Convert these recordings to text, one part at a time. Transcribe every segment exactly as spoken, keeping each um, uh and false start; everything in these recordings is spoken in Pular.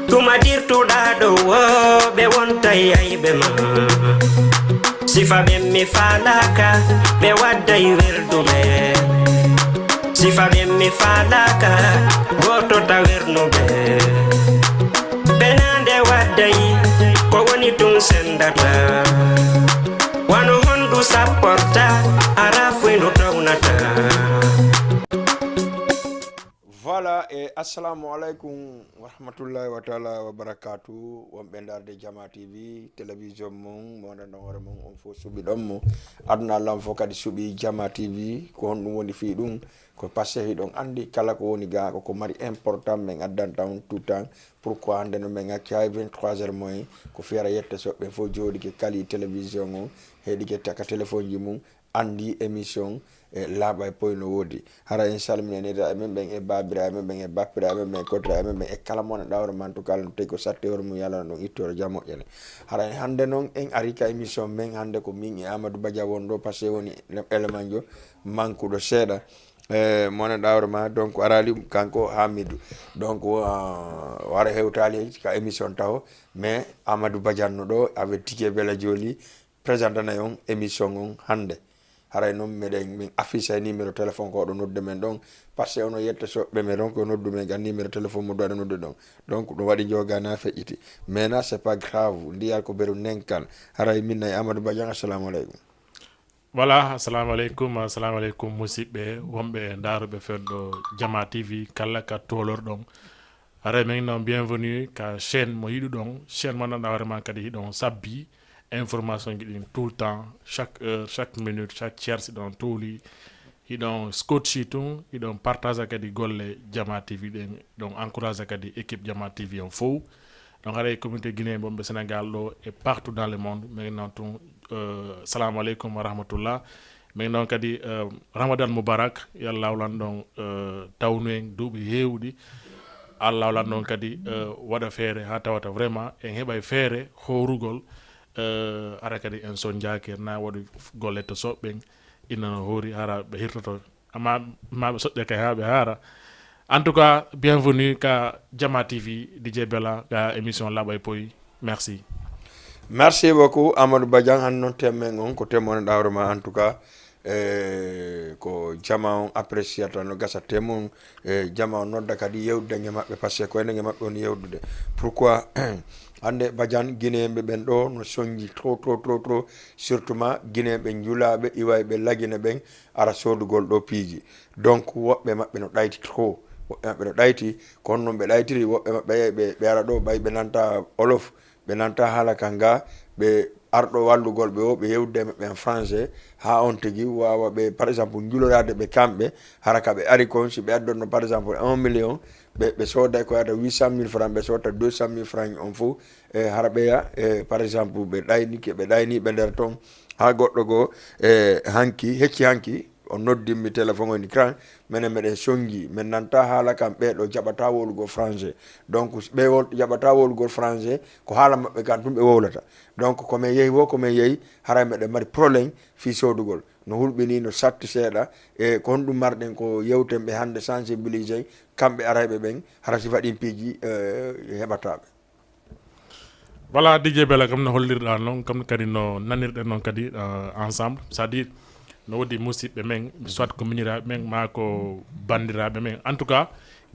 Tuma dirtuɗaa ɗo woo, ɓe wontay ayɓe ma. Sifa ɓen mi faalaaka, ɓe wadday werduɓe. Sifa ɓen mi faalaaka, gooto ta wernuɓe. Penaande wadday, ko woni tun sendata. Wano hondu sapporta, a rafuy ndu townata. Voilà, e assalamu alaikum wa rahmatullahi wa taala wa barakatuh. Wonɓe ndaarde Jama T V, télévision mon, mo wonanɗon hoore mon, on fof suɓiɗon mo. Aduna lan fof kadi suɓi Jama T V. Ko honɗum woni fii ɗum? Ko parce que hiɗon anndi kala ko woni gaa ko ko mari important men addanta on tout temps. Pourquoi hannde no men acci hay vingt-trois heures moins ko fiyara yette soɓɓe fof jooɗike kali télévision on, heɗike taka téléphone ji mum, anndi émission e laaɓa e poy no woodi. Hara en salminanirta e men ɓen e baabiraaɓe men ɓen e bappiraaɓe men ɓen e kotiraaɓe men ɓen e kala mo wonanɗaa hoore ma, en tout cas no tawi ko satti hoore mum yalana ɗon ittoore jam moƴƴere. Hara en hannde noon en ari ka émission men hannde ko min e Amadou Badia won ɗo parce que woni élément jo mankuɗo seeɗa. E mo wonanɗaa hoore ma donc araali kanko Hamidou donc o ara hewtaali ka émission taho mais Amadou Badiane no ɗo avec Didier Bella Joli présentanay on émission on hannde. Haray non meɗen min affiche numéro téléphone ko oɗo nodde men ɗon parce que ono yetta soɓɓe men ɗon ko noddu men gan numéro téléphone mo ɗo aɗa nodde ɗon donc ɗum waɗi jogana feƴƴiti mais na c'est pas grave ndiyal ko beru nenkan. Haray min nay Amadou Badiane. Assalamu aleykum. Voilà, assalamu aleykum, assalamu aleykum musidɓe wonɓe e ndaruɓe feddo Jama T V kala ka tolorɗon. Haray min non bienvenue ka chaîne mo yiɗuɗon, chaîne mo nanɗa hoore ma kadi hiɗon sabbi information ji ɗin tout le temps, chaque heure, chaque minute, chaque tierce hiɗon toli, hiɗon scotchi tun, hiɗon partage kadi golle Jama T V ɗen, hiɗon encourage kadi équipe Jama T V on fow. Donc haray communauté guinéen wonɓe Sénégal ɗo et partout dans le monde, min non tun, euh, salamu aleykum wa rahmatullah. Min non kadi euh, Ramadan Mubarak, yo Allah hawlan ɗon euh, tawnu en duuɓi heewɗi. Allah hawlan ɗon kadi euh, waɗa feere ha tawata vraiment en heɓay feere horugol euh, ara kadi en sonjaaki na waɗu golle to soɓɓen ina no hoori hara ɓe hirtoto amma ma ɓe soƴƴa kay ha ɓe haara. En tout cas bienvenue ka Jama T V, D J Bella ka émission Laaɓa e Poy. Merci. Merci beaucoup Amadou Badiane. Hanno temmen on ko temmono ɗawre ma en tout cas e ko jama on appréciata no gasa temon e jama on nodda kadi yewdude e maɓɓe parce que ko enen e maɓɓe woni yewdude. Pourquoi hannde Badiane guinéenɓe ɓen ɗo no sonji trop trop trop trop surtout ma guinéenɓe njulaaɓe iwayɓe lagine ɓen ara soodugol ɗo piiji. Donc woɓɓe maɓɓe no ɗayti trop, woɓɓe maɓɓe no ɗayti ko honno ɓe ɗaytiri woɓɓe maɓɓe ɓe ɓe ara ɗo ɓay ɓe nanta olof, ɓe nanta haala kan ga ɓe arɗo wallugol ɓe o ɓe yewdude e maɓɓe en français ha on tigi wawa ɓe par exemple njuloraade ɓe kamɓe hara ka ɓe ari kon si ɓe addonno par exemple un million ɓe ɓe sooda ko yata huit cent mille francs ɓe sodta deux cent mille francs on fof e hara ɓeya e par exemple ɓe ɗaynike ɓe ɗayniɓe nder ton ha goɗɗo goo e hanki hecci hanki o noddimmi téléphone on kran menen meɗen sonji min nanta haala kam ɓeeɗo jaɓata wowlugol français donc ɓe jaɓata wowlugol français ko haala maɓɓe kan tun ɓe wowlata donc ko min yehi wo ko min yehi haray meɗen mari problème fii soodugol no hulɓini no satti seeɗa e ko honɗum marɗen ko yewten ɓe hannde sensibilisé kamɓe arayɓe ɓen hara sifa ɗin piiji heɓataɓe. Voilà, D J Bella kam no hollirɗa non kam kadi no nanirɗen non kadi ensemble c'est à dire no woodi musiɓɓe men soit ko miñiraaɓe men maa ko banndiraaɓe men en tout cas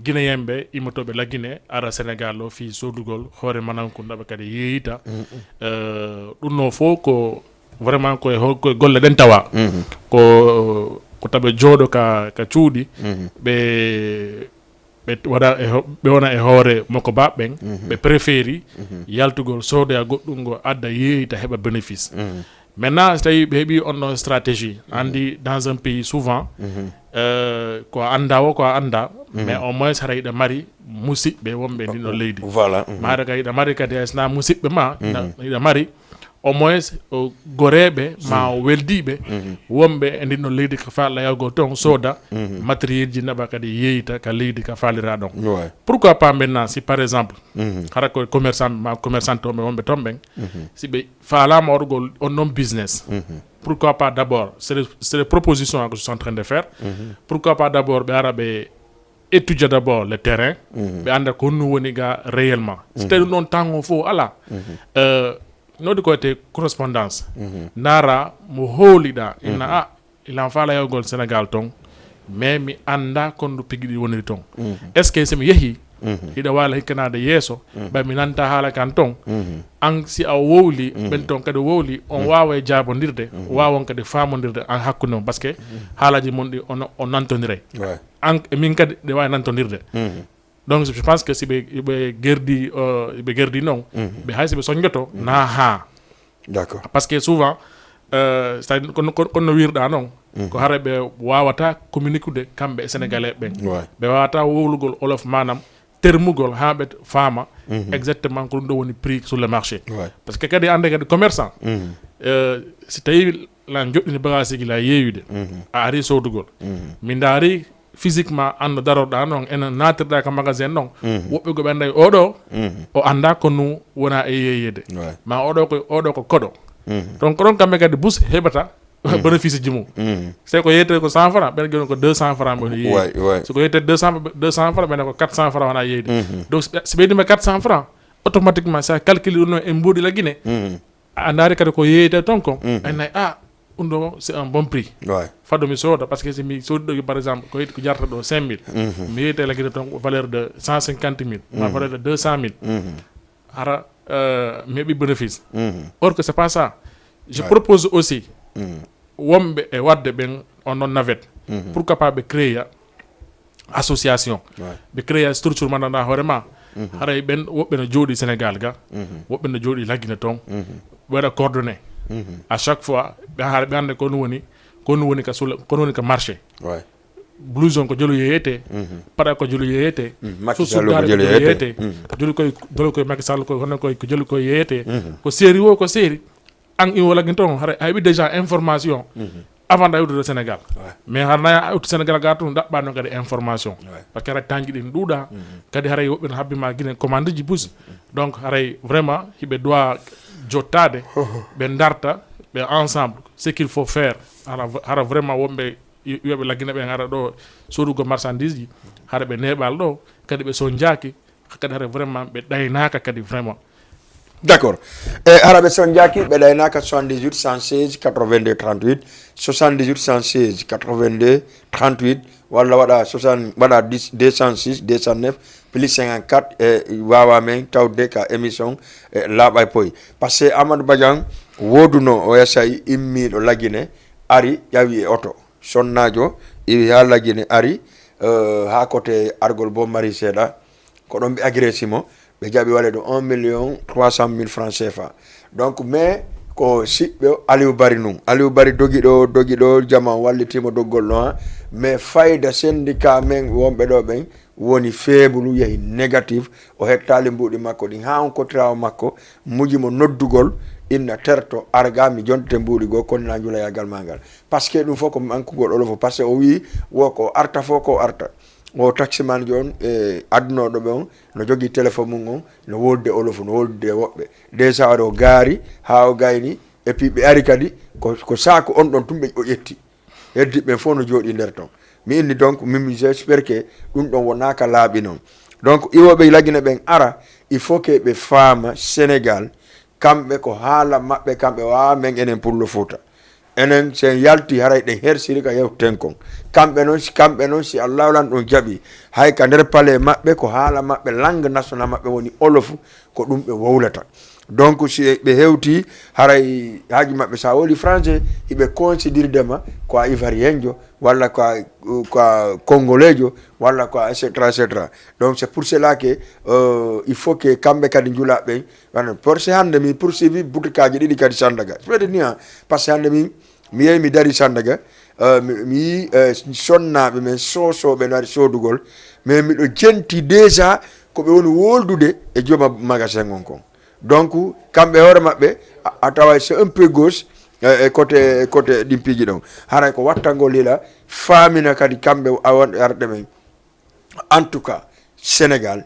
guinéen ɓe immotooɓe la guinée ara sénégal o fii soodugol hoore mananko ndaɓa kadi yeeyita ɗum no fof ko vraiment koye koye golle ɗen tawa ko ko taɓe jooɗo ka ka cuuɗi ɓe ɓe waɗa e ɓe wona e hoore makko baɓe ɓen ɓe préféri yaltugol soodoya goɗɗum ngo adda yeeyita heɓa bénéfice maintenant so tawi ɓe heɓi on ɗon stratégie andi dans un pays souvent euh, ko a anda o ko a anda mais au moins hara hiɗa mari musiɓɓe wonɓe ndino leydi voilà maɗa ka hiɗa mari kadi hay sina musiɓɓe ma hiɗa mari au moins goreeɓe ma weldiiɓe wonɓe e ndinno leydi ko faalɗa yawgol toon sooda matériel ji naɓa kadi yeeyita ka leydi ka faalira ɗon pourquoi pas maintenant si par exemple hara ko commerçant ma commerçante omɓe wonɓe toon ɓen si ɓe faalama waɗugol on noon business pourquoi pas d'abord c'est des propositions que je suis en train de faire pourquoi pas d'abord ɓe ara ɓe étudier d'abord le terrain, ɓe annda ko honno woni ga réellement. Si tawi ɗum ɗon tan o fof alaa, euh, no waɗi ko wiyetee correspondance. Ndaara mo hooliɗaa, inna, "Ah, ilan faala yahugol Sénégal ton, mais mi annda ko honno pigi ɗi woniri ton. Est-ce que si mi yehi, hiɗa waala hikkanaade yeeso, ɓay mi nanta haala kan ton?" An si a wowli, ɓen ton kadi wowli, on waawa e jaabondirde, waawon kadi faamondirde an hakkunde on, parce que haalaaji mon ɗi on, on nantoniray. Ouais. An e min kadi ɗe waawi nantondirde. Donc, je pense que si ɓe, ɓe gerdi, euh, ɓe gerdi non, ɓe hay si ɓe sonjoto, na haa. D'accord. Parce que souvent, euh, c'est-à-dire, kono, kono, kono no wirɗa non, ko hara ɓe wawata communiquer kamɓe e Sénégalais ɓen. Ouais. Ɓe wawata wowlugol olof, manam termugol ha ɓe faama exactement ko ɗum ɗo woni prix sur le marché. Ouais. Parce que kadi ande kadi commerçant, euh, si tawi lan joɗɗini bagage ji la yeeyude, a ari sodugol. Min daari physiquement an no daroɗa non, ena natirɗa ka magasin non. Woɓɓe go ɓe anday oɗo, o anda ko nu wona e yeeyede. Ouais. Ma oɗo ko, oɗo ko koɗo. Donc ko ɗon kamɓe kadi bus heɓata bénéfice ji mum. C'est ko yeeyete ko cent francs, ɓen jooni ko deux cents francs ɓe yeeyde. Ouais, ouais. So ko yeeyete deux cents, deux cents francs, ɓen ko quatre cents francs wona yeeyde. Donc si ɓe, si ɓe yidima quatre cents francs, automatiquement sa calcule ɗum non e mbuuɗi la Guinée. A ndaari kadi ko yeeyete ton kon, a nay, ah, ɗum ɗo c'est un bon prix. Ouais. Fado mi sooda, parce que si mi soodi ɗo, par exemple, ko, ko jarata ɗo cinq mille, mi yeeyete la Guinée ton ko valeur de cent cinquante mille, ma valeur de deux cent mille. Hara, euh, mi heɓi bénéfice. Or que c'est pas ça. Je propose aussi wonɓe e wadde ɓen on non navette. Pourquoi pas ɓe créer association. Ouais. Ɓe créer structure mo ganduɗa hoore ma. Haray ɓen woɓɓe no jooɗi Sénégal ga, woɓɓe no jooɗi la Guinée ton. Ɓe waɗa coordonné. À chaque fois ɓe haala, ɓe anda ko no woni, ko no woni ka sula, ko no woni ka marché. Ouais. Blouson ko jolu yeeyete, paɗa ko jolu yeeyete, Macky Sall ko jolu yeeyete. Jolu koy, jolu koy Macky Sall koy, hono koy ko jolu koy yeeyete. Ko série wo ko série. An iwo lagin ton, hara a heɓi déjà information avant da yewtude Sénégal. Ouais. Mais hara na yewtu Sénégal ga tun, ɗaɓɓano kadi information. Ouais. Parce que hara tanji ɗin ɗuuɗa, kadi haray woɓɓe no habbi ma Guinée commande ji bus. Donc haray vraiment hiɓe doit jottade, ɓe darta, ɓe ensemble, ce qu'il faut faire. Hara, hara vraiment wonɓe i-, iwoɓe la Guinée ɓen hara ɗo sodugo marchandise ji, hara ɓe neeɓal ɗo, kadi ɓe sonjaki, kadi hara vraiment ɓe ɗaynaaka kadi vraiment. D'accord. E hara ɓe sonjaki, ɓe ɗaynaaka, soixante-dix-huit, cent seize, quatre-vingt-deux, trente-huit, soixante-dix-huit, cent seize, quatre-vingt-deux, trente-huit, walla waɗa soixante, waɗa dix, deux cent six, deux cent neuf, plus cinquante-quatre, e wawa men tawde ka émission, e laaɓa e poy. Parce que Amadou Badian woduno o S A I immiɗo la Guinée, ari ƴawi e oto. Sonnaajo iwi haa la Guinée, ari, euh, haa kote argol Bon Mari seeɗa. Ko ɗon ɓe agresi mo, ɓe jaɓi wale ɗo un million trois cent mille francs C F A. Donc, mais ko siɓɓe Aliou Bari nun. Aliou Bari dogi ɗo, dogi ɗo, jama walliti mo doggol ɗo, ha. Mais fayda syndicat men wonɓe ɗo ɓen woni faible, yehi négatif. O hettaali mbuuɗi makko ɗin. Haa on kotiraawo makko muji mo noddugol, inna terto, arga mi jontete mbuuɗi goo, konnaa njulayagal maa ngal. Parce que ɗum fof ko mankugol olof o. Parce que o wi'i, wo ko arta fof ko arta. O taximan jo on, e adunooɗo ɓe on, no jogii téléphone mum on, no wolde olof, no wolde woɓɓe. Déjà o gaari, haa o gayni, et puis ɓe ari kadi, ko, ko saaku on ɗon tun ɓe o ƴetti. Heddi ɓen fof no jooɗii nder ton. Mi inni donc, min, mi, j'espère que ɗum ɗon wonaa ka laaɓi non. Donc, iwooɓe Lagine ɓen ara, il faut que ɓe faama Sénégal, kamɓe ko haala maɓɓe, kamɓe waawa men enen Pullo Fuuta. Enen, si en yalti, haray ɗen hersiri ka yewteten kon. Kamɓe non, si, kamɓe non, si Allahu lan ɗon jaɓi, hay ka nder palais maɓɓe, ko haala maɓɓe, langue nationale maɓɓe woni Wolof, ko ɗum ɓe wowlata. Donc, si ɓe hewti, haray haaju maɓɓe, sa wowli français, hiɓe considérde ma ko a Ivoirienjo, walla ko a, ko a Congolaijo, walla ko a et cetera, et cetera. Donc, c'est pour cela que, euh, il faut que kamɓe kadi njula ɓen, wana, parce que hannde mi poursuivi butikaaji ɗiɗi kadi Sandaga. Fedde ni, ah, parce que hannde mi, mi yehi mi dari Sandaga, euh, mi, mi yii, euh, sonnaaɓe men soosooɓe no ari soodugol, mais miɗo jenti déjà ko ɓe woni woldude e jooma magasin on kon. Donc, kamɓe hoore maɓɓe, a, a taway c'est un peu gauche, e, e côté, e côté ɗin piiji ɗon. Haray ko wattangol lila, faamina kadi kamɓe a wonɓe arɓe men. En tout cas, Sénégal,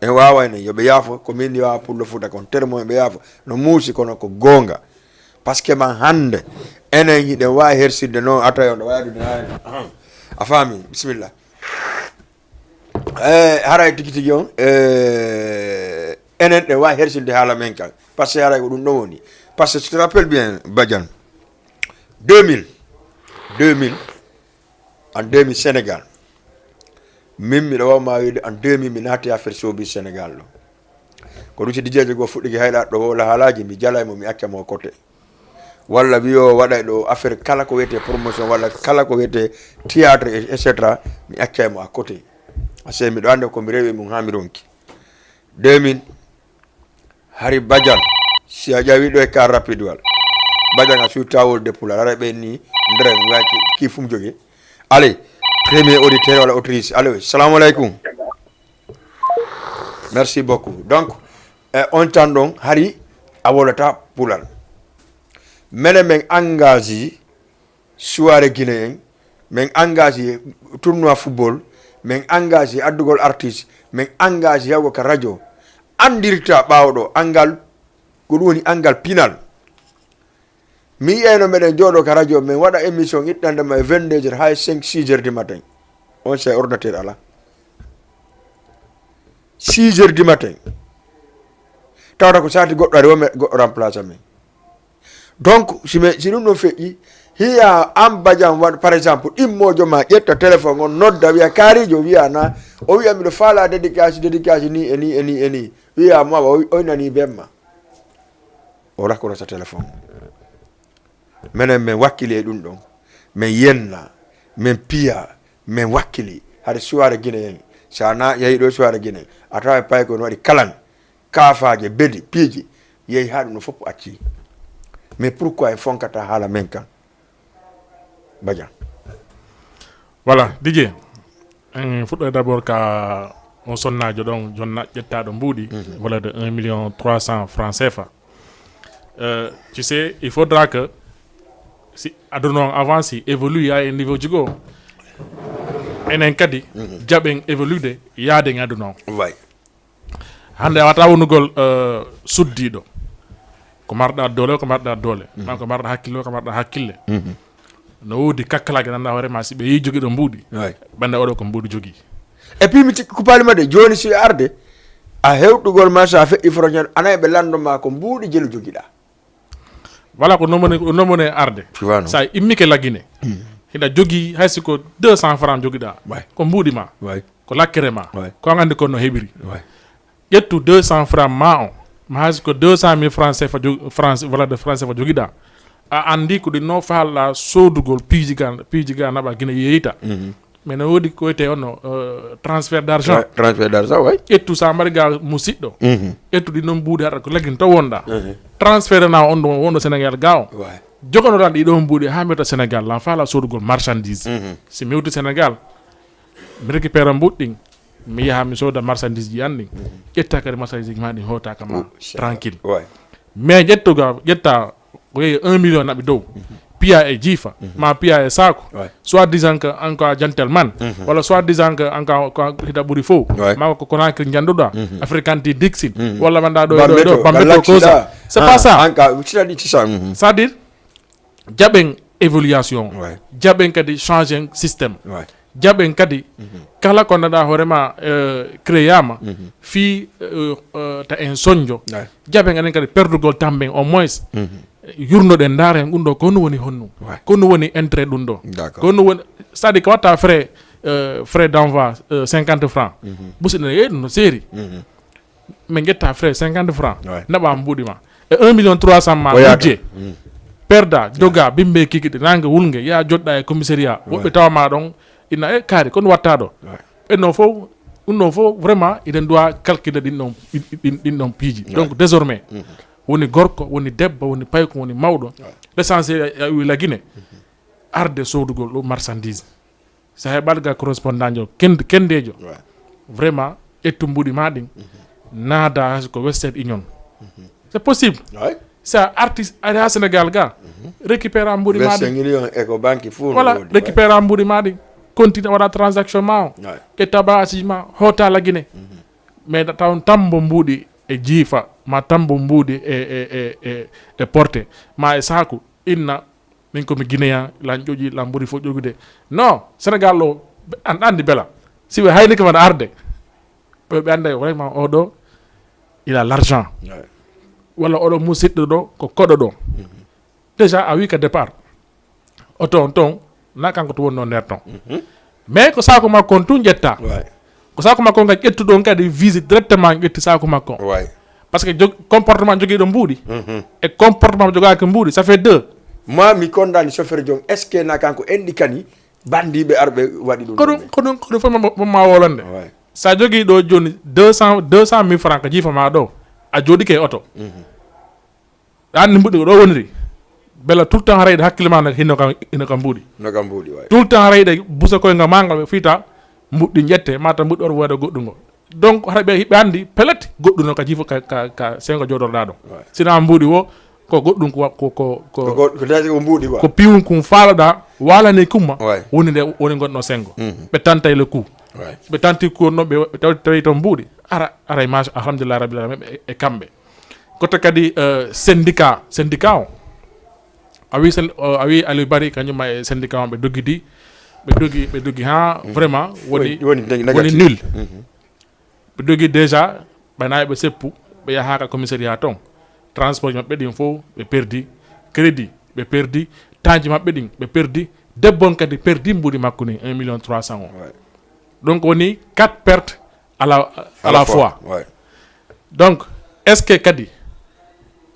en waawayno yo ɓe yaafo, ko min mi waawa Pullo Fuuta kon, termo en ɓe yaafo, no muusi kono ko goonga. Parce que man hannde, enen hiɗen waawi hersinde noon, a tawi on ɗo waawi ɗum naane. A faami? Bisimilla. Eh, haray tigi tigi on, eh, enen ɗe wawi hersinde haala men kan. Parce que haray ko ɗum ɗon woni. Parce que tu te rappelles bien, Badiane, deux mille, deux mille, en deux mille Sénégal. Min miɗo wawma wiide en deux mille mi naati affaire sobi Sénégal ɗo. Ko ɗum si dijeejo goo fuɗɗike hayla ɗo wowla haalaaji, mi jala e mo, mi acca mo côté. Walla wiyo waɗay ɗo affaire kala ko wiyetee promotion, walla kala ko wiyetee théâtre, et, et cetera, mi accay mo à côté. Parce que miɗo anndi ko mi rewi mum haa mi ronki. Deux mille, hari Badiane, si a ƴawi ɗo e car rapide wal. Badiane a suuta wolde pulaar, ara ɓen ni, ndren, wa ki, ki fum joge. Allez, premier auditeur walla auditrice. Allez, salamu alaikum. Merci beaucoup. Donc, eh, on tan ɗon hari a wolata pulaar. Menen men engagé soirée Guinée en, men engagé tournoi football, men engagé addugol artiste, men engagé yawgo ka radio. Anndirta ɓaawo ɗo, angal, ko ɗum woni angal pinal. Mi yi'ayno meɗen jooɗo ka radio, men waɗa émission ittande ma e vingt-deux heures, hay cinq, six heures du matin. On sait ordinateur ala. Six heures du matin. Tawata ko saati goɗɗo ari, wo me, goɗɗo remplace men. Donc, si me, si ɗum ɗon feƴƴi, hiya an Badiane waɗ, par exemple, ɗimmoojo ma ƴetta téléphone on, nodda, wiya, "Kaarijo," wiya na, o wiya, "Miɗo faala dédicace, dédicace ni e ni e ni e ni." Wiya mo, o, o nani ben ma. O rakkorota téléphone. Menen men wakkili e ɗum ɗon. Men yenna, men piya, men wakkili. Hari soirée Guinée en. Sa na yahi ɗo soirée Guinée, a tawa e pay ko no waɗi kalan. Kaafaaje, bedi, piiji, yehi haa ɗum ɗo fof acci. Mais pourquoi en fonkata haala men kan? Badiane. Voilà, Didier, en fuɗɗoy d'abord ka on sonnaajo ɗon, jonna ƴettaaɗo mbuuɗi, valeur de un million trois cents francs C F A. Euh, tu sais, il faudra que, si aduna on avance, évolue à un niveau jigo, enen kadi, jaɓen évolude, yaaden aduna on. Way. Hannde a wata wonugol, eh, suddiiɗo. Ko marɗa doole, ko marɗa doole. Ma ko marɗa hakkille, ko marɗa hakkille. No woodi kakkalaaji ganduɗa hoore ma, si ɓe yii jogiiɗo mbuuɗi, Way. Ɓande oɗo ko mbuuɗi jogii. Et puis mi tikki kupaali ma de, jooni si arde, a hewtugol ma sa feƴƴi frontière, anay ɓe lando ma ko mbuuɗi jelu jogiɗa. Wala ko nomone, ko nomone arde. Tu vois, non? Sa immike lagine. Hiɗa jogii hay si ko deux cents francs jogiɗa. Way. Ko mbuuɗi ma. Way. Ko lakkere ma. Way. Ko an andi ko no heɓiri. Way. Ƴettu deux cents francs ma o. Ma hay si ko deux cent mille francs C F A jo-, francs, valeur de francs C F A jogiɗa. A andi ko ɗin no faalɗa sodugol piiji ga, piiji ga naɓa gina yeeyita. Mais no woodi ko wiyetee on no, euh, transfert d'argent. Tra-, transfert d'argent, way. Ƴettu sa mari ga musiɗɗo. Ƴettu ɗin ɗon mbuuɗi haɗa ko lagin to wonɗa. Transfert na on ɗon wonɗo Sénégal ga o. Way. Jogonoɗa ɗi ɗon mbuuɗi ha mi wiyata Sénégal lan faala sodugol marchandise. Si mi witi Sénégal, mi récupère mbuuɗi ɗin, mi yaha mi soda marchandise ji an ɗin. Ƴetta kadi marchandise ji ma ɗin hoota ka ma. Oh, cher. Tranquille. Way. Mais ƴettuga, ƴetta ko yehi un million naɓi dow. Piya e jiifa, ma piya e saako. Ouais. Soit disant que an ko a gentleman, walla soit disant que an ko a, ko a hita ɓuri fow. Ouais. Ma ko Conakry njanduɗa, African Tea Dixon, walla wonɗa ɗo e ɗo e Bambeto, ɗo, Bambeto Galaxy Kosa. da. C'est pas ça. An ka, citadi ci sa, mhm. C'est-à-dire, jaɓen évolution, Ouais. jaɓen kadi changer système. Ouais. Jaɓen kadi, kala ko nana hoore ma, eh, créé ma, fii, eh, eh, ta en sonjo. Ouais. Jaɓen enen kadi perdugol tamben au moins. Yurnoɗen ndaaren ɗum ɗo ko no woni honnu. Ouais. Ko no woni intérêt ɗum ɗo. D'accord. Ko no woni, c'est-à-dire ko watta frais, eh, frais d'envoi, eh, cinquante francs. Busi ɗen, eh, ɗum no seeri. Min ƴetta frais cinquante francs. Ouais. Naɓa mbuuɗi ma. E un million trois cent ma, Ko yaata. Wujje. Perda, joga, bimbe kikiti, nange wulnge, ya joɗɗa e commissariat. Woɓɓe tawa ma ɗon, ina e kaari, kono watta ɗo. Ouais. Ɓen ɗon fof, ɗum ɗon fof, vraiment, iɗen duwa calculer ɗin ɗon, ɗin, ɗin, ɗin ɗon piiji. Donc, désormais, woni gorko, woni debbo, woni payko, woni mawɗo. L'essentiel, a, a wi la Guinée. Arde sodugol ɗo marchandise. Sa heɓaali ga correspondant jo, kend-, kendejo. Ouais. Vraiment, ƴettu mbuuɗi ma ɗin. Naada ko Western Union. C'est possible. Ouais. Sa artiste, ari ha Sénégal ga. Récupéra mbuuɗi ma vingt-cinq ɗin. Millions Ecobank fof no Voilà, woodi, récupéra mbuuɗi ma ɗin. Continue waɗa transaction ma o. Ouais. Ƴetta bagage ma, hoota la Guinée. Mais taw tambo mbuuɗi e jiifa, ma tambo mbuuɗi e, e, e, e, e porte, ma e saaku, inna, min ko mi Guinéen, lan ƴoƴi, lan ɓuri fof ƴoƴude. Non, Sénégal o, an andi bela. Si ɓe haynike ma arde, ɓe, ɓe annday vraiment oo ɗoo, il a l'argent. Ouais. Walla oo ɗoo musiɗɗo ɗoo, ko koɗo ɗoo. Mhm. Déjà, a wii ka départ. Oto on ton, na kanko to wonnoo nder ton. Mhm. Mais ko saako makko on tun ƴettaa. Ouais. Ko saako makko on kadi ƴettuɗo on kadi vise directement ƴetti saako makko on. Ouais. Parce que jog-, comportement jogiiɗo mbuuɗi. Mhm. E comportement jogaaki mbuuɗi, ça fait deux. Ma mi kondaani chauffeur jon, est-ce que na kanko enɗi kani bandiiɓe arɓe waɗi ɗum Ko ɗum, ɗum? ko ɗum, ko ɗum fof mo, mo ma wolande. Ouais. Sa jogii ɗo jooni deux cent, deux cent mille francs ko jiifa ma ɗo, a jooɗike e oto. Mhm. Ɗa anndi mbuuɗi ko ɗo woniri. Bela tout le temps haray ɗe hakkille ma no hino ka, hino ka mbuuɗi. No ka mbuuɗi, waay. Tout le temps haray ɗe busa koyngal ma ngal ɓe fiita mbuuɗi ƴette, mata mbuuɗi on wooda goɗɗungo. Donc, hara ɓe, ɓe anndi pellet goɗɗuno ka jiifo ka, ka, ka sengo jooɗorɗa ɗo. Waay. Sina mbuuɗi wo, ko goɗɗum ko wa-, ko, ko, ko, Ko go-, ko tawi ko mbuuɗi quoi. ko piwum kum faalaɗa, waalani kumma, Waay. woni nde, woni gonɗo sengo. Mhm. Ɓe tantay le coup. Waay. Ɓe tanti ko no ɓe tawi, tawi toon mbuuɗi. Ara, aray, mas-, alhamdulillah rabbil alamin, e, e kamɓe. Koto kadi, eh, syndicat, syndicat o. A wi sen-, o, a wi Aliou Bari, kañum ma e syndicat o, ɓe dogidi, ɓe dogi, ɓe dogi ha Mhm. vraiment woni, Woni, woni neg-, woni négatif. nul. Mhm. Ɓe dogi déjà, ɓe nayi ɓe seppu, ɓe yaha ka commissariat toon. Transport maɓɓe ɗin fof, ɓe perdi. Crédit, ɓe perdi. Tanji maɓɓe ɗin, ɓe perdi. Debbo on kadi perdi mbuuɗi makko ni, un million trois cent o. Ouais. Donc, woni quatre pertes à la, à À la la fois. fois, ouais. Donc, est-ce que kadi,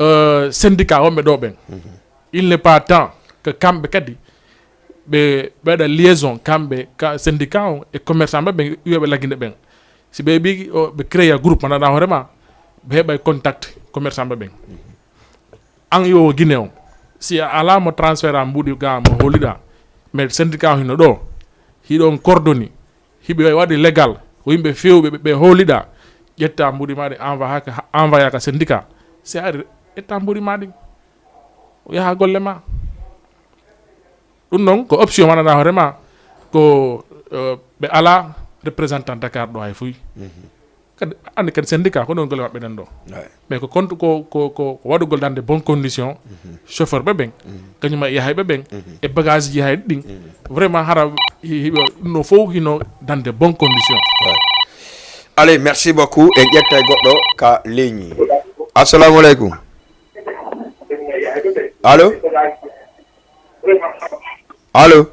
euh, syndicat wonɓe ɗo ɓen, Mhm. il n'est pas temps que kamɓe kadi ɓe, ɓe waɗa liaison kamɓe, ka syndicat on e commerçant ɓe ɓen, wiyaɓe lagine ɓen? Si ɓe ɓi, o, ɓe créa groupe, manaɗa hoore ma, ɓe heɓa contact commerçant ɓe ɓen. An yo Guinée on, si a ala mo transfert a mbuuɗi ga mo holiɗa, mais syndicat on hino ɗo, hiɗon coordonné, hiɓe waɗi légal, ko yimɓe fewɓe ɓe, ɓe holiɗa, ƴetta mbuuɗi ma ɗi envoya ka, envoya ka syndicat. Si a ari, ƴetta mbuuɗi ma ɗin, o yaha golle ma. Ɗum noon ko option wonana hoore ma ko, eh, ɓe ala représentant Dakar ɗo hay fuy. Mhm. Kadi, anndi kadi syndicat ko ɗon golle maɓɓe ɗen ɗo. Ouais. Mais ko compte ko, ko, ko, ko waɗugol dans de bonnes conditions, Mhm. chauffeur ɓe ɓen, Mhm. kañum e yahay ɓe ɓen, Mhm. e bagage ji yahay ɗin. Mhm. Vraiment hara hi-, hiɓe ɗum no fof hino dans de bonnes conditions. Ouais. Allez, merci beaucoup. En ƴetta e goɗɗo ka ligne. Assalamu alaikum. Allô? Allô?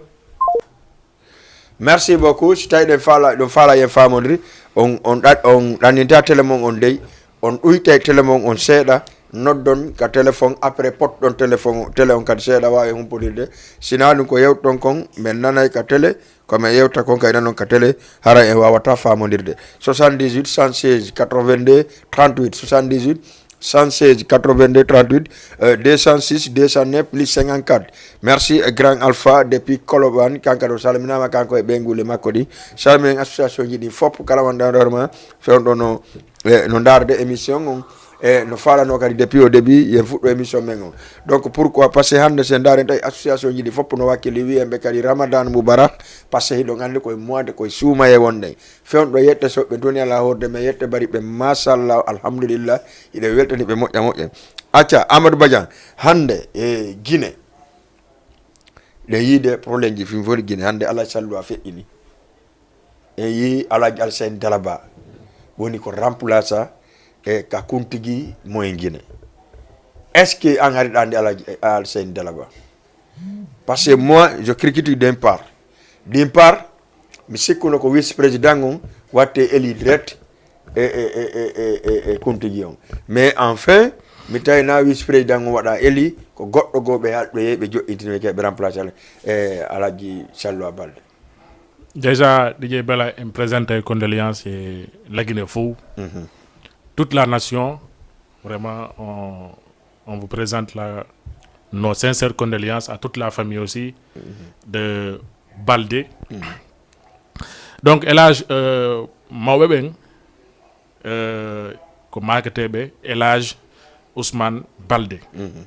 Merci beaucoup. Si tawi ɗen faala, ɗon faala yen faamondiri, on, on ɗa-, on ɗanninte télé mon on dey, on ɗuyte télé mon on seeɗa, noddon ka téléphone, après potɗon téléphone, télé on kadi seeɗa waawi humpondirde. Sinaa ɗum ko yewtuɗon kon, men nanay ka télé, ko men yewta kon kay nanon ka télé, hara en waawata faamondirde. Soixante-dix-huit, cent seize, quatre-vingt-deux, trente-huit, soixante-dix-huit, cent seize, quatre-vingt-deux, trente-huit, euh, deux cent six, deux cent neuf, plus cinquante-quatre. Merci, euh, Grand Alpha depuis Colobane, kanko ɗo salminaama, kanko e ɓeynguuli makko ɗi. Salminen association ji ɗi fof, kala wonɗo e hoore ma, fewndo no, eh, no ndaarde émission on, e no faalano kadi depuis au début, yen fuɗɗo émission men on. Donc pourquoi? Parce que hannde si en ndaari tawi association ji ɗi fof no wakkili, wiyen ɓe kadi Ramadan Mubarak, parce que hiɗon anndi koye mois de, koye suumaye wonɗen. Fewndo yette soɓɓe duniya la horde men yette bari ɓe, machallah, alhamdulillah, hiɗen weltani ɓe moƴƴa moƴƴa. Acca, Amadou Badiane, hannde e Guinée, ɗen yiide problème ji fin fori Guinée, hannde Alhaji Sallu a feƴƴini. En yii Alhaji Alseyni Dalaba, woni ko remplaça e ka kuntigi mo en Guinée. Est-ce que an hari ɗa anndi Alhaji Alseyni Dalaba? Parce que moi, je critique d'une part. D'une part, mi sikkuno ko vice-président on watte élu direct e, e, e kuntigi on. Mais enfin, mi tawi na vice-président on waɗa élu, ko goɗɗo goo ɓe haɗ-, ɓe yehi ɓe joɗɗintini ɓe, ɓe remplacer, e, Alhaji Sallu Balde. Déjà, D J Bella, en présente condoléances e Lagine fow. Mhm. Toute la nation, vraiment, on, on vous présente la, nos sincères condoléances à toute la famille aussi Mhm. de Baldé. Mhm. Donc, El Hadj, euh, mawɓe ɓen, euh, ko maaketeeɓe El Hadj Ousmane Baldé. Mhm.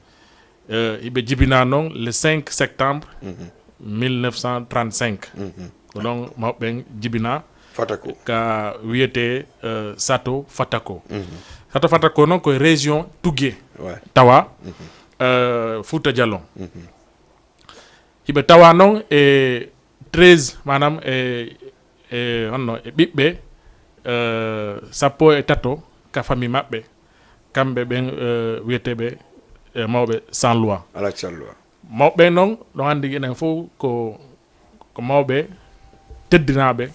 Euh, iɓe jibinaa noon le cinq septembre Mhm. mille neuf cent trente-cinq. Mhm. Ko ɗon mawɓe ɓen jibinaa Fatako. Ka wiyetee, euh, Sato Fatako. Mhm. Sato Fatako noon ko e région Tougué Ouais. tawa, Mhm. euh, Fouta Djallon. Mhm. Hiɓe tawa noon e treize, maanaam e E honno e ɓiɓɓe, eh, sappo e tato ka fami maɓɓe, kamɓe ɓen, eh, wiyeteeɓe, eh, mawɓe sans loi. Alaa sans loi. Mawɓe ɓen non, ɗon anndi enen fof ko, ko mawɓe teddinaaɓe,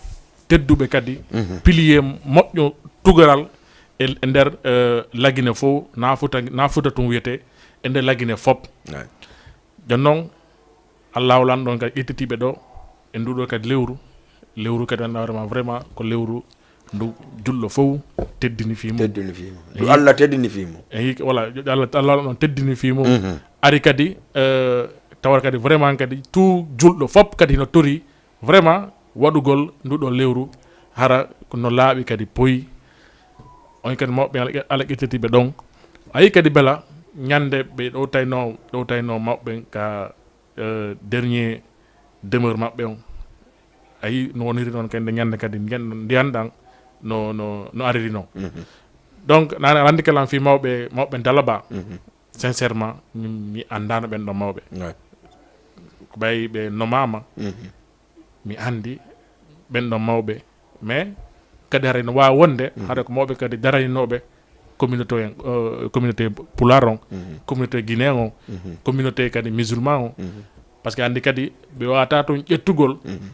tedduɓe kadi, Mhm. pilier moƴƴo tugaral e, e nder, eh, Lagine fof, na Fuuta, na Fuuta tun wiyetee, e nder Lagine fof. Right. Jooni non, Allaahu lanɗo on kadi ƴettitiiɓe ɗoo e nduu ɗoo kadi lewru, lewru kadi anndaa hoore maa vraiment ko lewru ndu julɗo fof teddini fii mum. Teddini fii mum. Ndu Eyi. Allah teddini fii mum. Eyi, voilà, Allah, Allah lanɗo on teddini fii mum. Mhm. Ari kadi, eh, tawata kadi vraiment kadi tout julɗo fof kadi hino torii vraiment waɗugol nduu ɗoo lewru hara ko no laaɓi kadi poyi. On kadi mawɓe Allah, Allah ƴettitiiɓe ɗon. A yii kadi bela ñande ɓe ɗowtaynoo, ɗowtaynoo mawɓe ɓen ka eh, dernier demeure maɓɓe on. A yii no woniri noon kadi nde ñande kadi ndiyan, ndiyan ɗan no, no, no ariri noon. Mhm. Donc, nane aɗa anndi kala fii mawɓe, mawɓe Dalaba, Mhm. sincèrement, mi, mi anndaano ɓen ɗon mawɓe. Ouais. Ko ɓay ɓe nomaama, Mhm. mi anndi ɓen ɗon mawɓe, mais kadi haray no waawi wonde, Mhm. haray ko mawɓe kadi daraninooɓe communauté en, euh, communauté pulaar on, Mhm. communauté guinéen on, Mhm. communauté kadi musulman on. Mhm. Parce que anndi kadi ɓe waawataa tun ƴettugol, Mhm.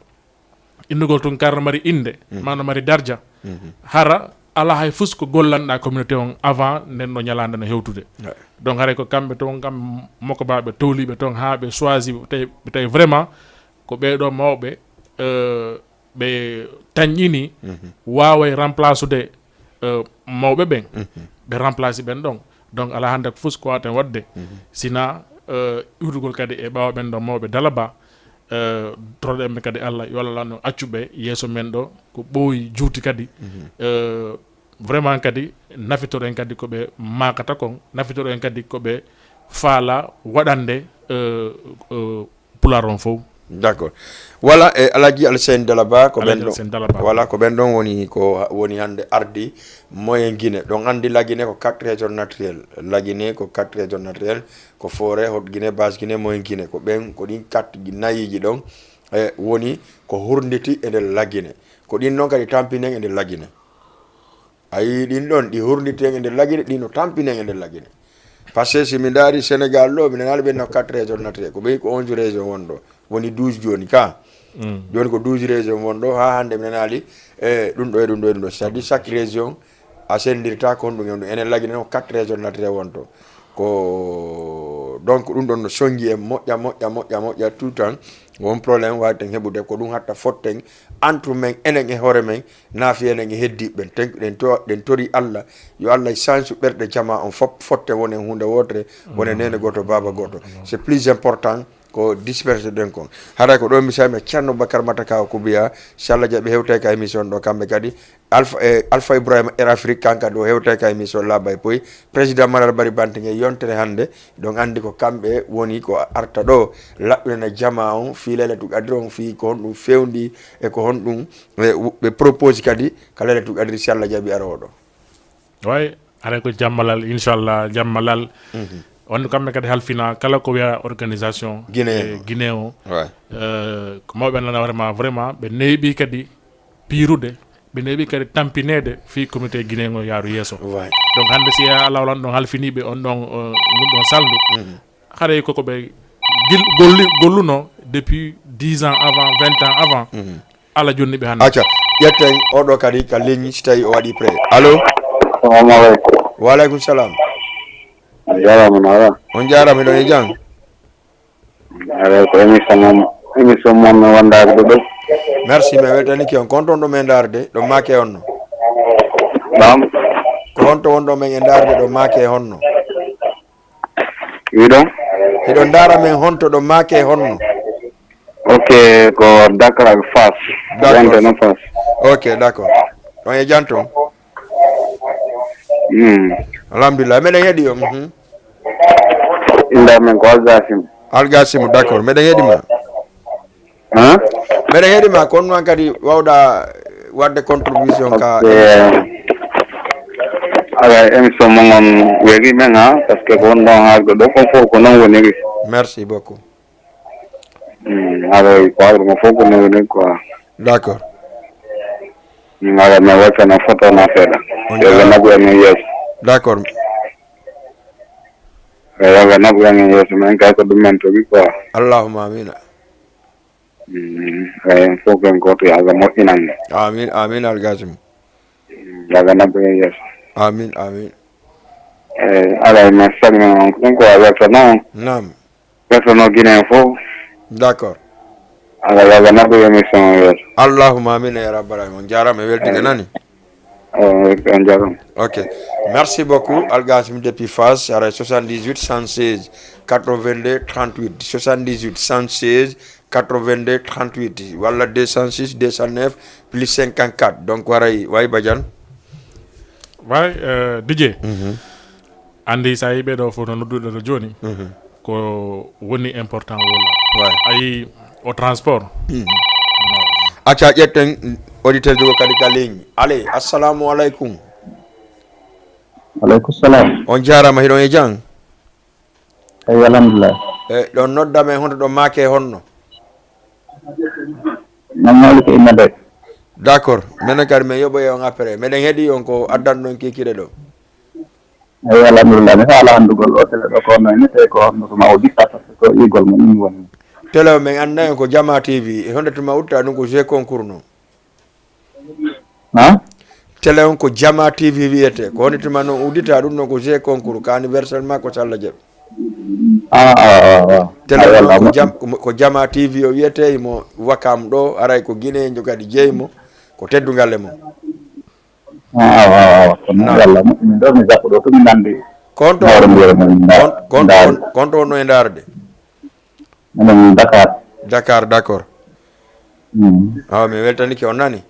innugol tun kar no mari innde, Mhm. maa no mari darja. Mhm. Hara alaa hay fus ko gollanɗaa communauté on avant nden ɗoo ñalaande no hewtude. Ouais. Donc haray ko kamɓe tun, kam mokobaaɓe towliiɓe tun haa ɓe choisi, ɓe tawi, ɓe tawi vraiment ko ɓee ɗoo mawɓe, euh, ɓe tanƴini Mhm. waaway remplace-ude, euh, mawɓe ɓen. Mhm. Ɓe remplace ɓen ɗon. Donc, alaa hannde ko fus ko waawaten waɗde. Mhm. Sina, euh, iwtugol kadi e ɓaawo ɓen ɗon mawɓe Dalaba, euh, toroɗen ɓe kadi Allah, yo Allah lanɗo accu ɓe yeeso men ɗoo, ko ɓooyi juuti kadi. Mhm. Euh, vraiment kadi, nafitoren kadi ko ɓe maakata kon, nafitoren kadi ko ɓe faala waɗande, euh, euh, Pulaar on fow. D'accord. Voilà, e Alaji Alseyni Dalaba, ko Alaji ɓen ɗon, Alseyni Dalaba. Voilà, ko ɓen ɗon woni, ko woni hannde ardi Moyen Guinée. Ɗon anndi Lagine ko quatre régions naturelles. Lagine ko quatre régions naturelles, ko Forêt, Haute Guinée, Basse Guinée, Moyen Guinée. Ko ɓen, ko ɗin quatre nayiiji ɗon, e, woni ko hurnditi e nder Lagine. Ko ɗin non kadi tampinen e nder Lagine. A yii ɗin ɗon, ɗi hurnditi en e nder Lagine, ɗi no tampini en e nder Lagine. Parce que si mi ndaari Sénégal ɗoo, mi nanaali ɓen no quatre régions naturelles, ko ɓen ko onze régions won ɗoo, woni douze jooni ka. Mm. Jooni ko douze régions won ɗoo, haa hannde mi nanaali, e, ɗum ɗoo e ɗum ɗoo e ɗum ɗoo. C'est-à-dire chaque région a senndirta ko honɗum e honɗum. Enen Lagine no quatre régions naturelles won to. Ko, donc, ɗum ɗon no sonnji en moƴƴa, moƴƴa, moƴƴa, moƴƴa, tout le temps. Won problème waawten heɓude, ko ɗum hatta fotten entre men, enen e hoore men, naafi enen e heddiiɓe ɓen. Ten, ɗen to-, ɗen tori Allah, yo Allah sansu ɓerɗe jamaa on fof, fotte wonen huunde wootere, wonen neene gooto, baaba gooto. C'est plus important ko disperse ɗen kon. Haray ko ɗo mi sami Ceerno Bakar Matakawa Kubiya, si Allah jaɓi hewtay ka émission ɗo kamɓe kadi. Alpha, eh, Alpha Ibrahima Air Afrique, kanka ɗo hewtay ka émission Laaɓa e Poy. Président Malal Bari Bantinge yontere hannde, ɗon anndi ko kamɓe woni ko arta ɗo, laɓɓinana jamaa on fii Laylatul Qadri on, fii ko honɗum fewndi e ko honɗum, eh, ɓe propose kadi ka Laylatul Qadri si Allah jaɓi arooɗo. Way, haray ko jammalal, inchallah, jammalal. Mhm. Wonde kamɓe kadi halfina kala ko wiya organisation Guinée. Eh, Guinée o. Way. Eh, ko mawɓe nana vraiment, vraiment, ɓe neeɓi kadi piirude, ɓe neeɓi kadi tampineede fii communauté Guinée ngo yaaru yeeso. Way. Donc hannde si a alaa wala on ɗon halfiniiɓe on ɗon, eh, ngun ɗon salndu, Mhm. haray koko ɓe gil-, golli-, golluno depuis dix ans avant, vingt ans avant. Mhm. Alla jonni ɓe hannde. Acca, ƴetten oɗo kadi ka ligne si tawi o waɗi prêt. Allo? Assalamu aleykum. Wa aleykum salam. On jaaraama, no ala? On jaaraama, hiɗon e jam? Ala, ko émission mon, émission mon no wondaade ɗo. Merci, mi weltanike on. Ko honto wonɗon men ndaarde? Ɗo maake honno? Naam? Ko honto wonɗon men e ndaarde ɗo maake honno? Wiɗon? Hiɗon ndaara men honto ɗo maake honno? Ok, ko Dakar ak Fass. D'accord. Wonde no Fass. Ok, d'accord. On e jam ton? Hmm. Alhamdulillah. Meɗen heɗi on. Mhm. Innde men ko Algasim. Algasim, d'accord. Meɗen heɗi ma. Hein? Meɗen heɗi ma, kono noon kadi wawɗa wadde contribution ka Ok. Émission. Ala émission mo ngon weli men, ha, parce que ko on ɗon haalde ɗo kon fof ko non woniri. Merci beaucoup. Hmm, ala ko haalde mo fof ko non woniri quoi. D'accord. Min ala men weltano photo na seeɗa. On Yo ɓe jaaraama. Naɓu en e yeeso. D'accord. Yo ɓe naɓu en e yeeso, men kay ko ɗum men togi quoi. Allahumma amina. Mm, eh, fof ken gooto, yo Allah moƴƴinan en. Amin, amin, Algasimi. Yo Allah naɓu en e yeeso. Amin, amin. Eh, ala men salmina on, ɗum ko a weltano. Naam. Persono Guinée fof. D'accord. Ala, yo Allah naɓu émission o yeeso. Allahumma amin ya rabbal alamin. On jaaraama, e weltigue nani. Eh, on jaaraama. Ok. Merci beaucoup, Algasimi depuis Fass, ara soixante-dix-huit cent seize quatre-vingt-deux trente-huit, soixante-dix-huit cent seize quatre-vingt-deux trente-huit, walla deux cent six deux cent neuf plus cinquante-quatre. Donc, waray, way Badiane. Way, euh, D J. Mhm. Anndi, so a yii ɓee ɗoo fof no nodduɗo ɗoo jooni, Mhm. ko woni important walla. Way. A yii o transport. Mhm. No. Acca, ƴetten auditeur jo kadi ka ligne. Allez, assalamu alaikum. Alaikum salam. On jaaraama, hiɗon e jam? Eyi, alhamdulillah. E, ɗon nodda men honto ɗon maake honno? Nan mawli ko inna de. D'accord. Menen kadi men yoɓoye on après. Meɗen heɗi on ko addan ɗon kikiɗe ɗo. Eyi, alhamdulillah. Mi faala hanndugol o tele ɗo ko honno ni, tawi ko honno ko ma o dikka, par ce que ko igol mo ɗum woni. Tele o men annda en ko Jama T V. E honde tuma utta ɗum ko jeu concours non? Ha? Tele on ko Jama T V wiyete. Ko honde tuma non uddita ɗum non ko jeu concours, ka anniversaire ma ko Salla Jaɓi. Ah, ah, ah, ah. Tele Ah, on walla ko mo- jam, ko Jama T V o wiyete, mo Wakam ɗo, aray ko Guinée, jo kadi jeyi mo, ko teddungal e mo. Ah, ah, ah, ah. Ko non Naam. Walla mo, min ɗo mi jaɓɓo ɗo, to mi nandi. Konto Hoore on, mbiyere men, nda-, kon-, konto nda- on, konto on no e ndaarde? Minen Dakar. Dakar, d'accord. Mm. Awa, mi weltanike on nani.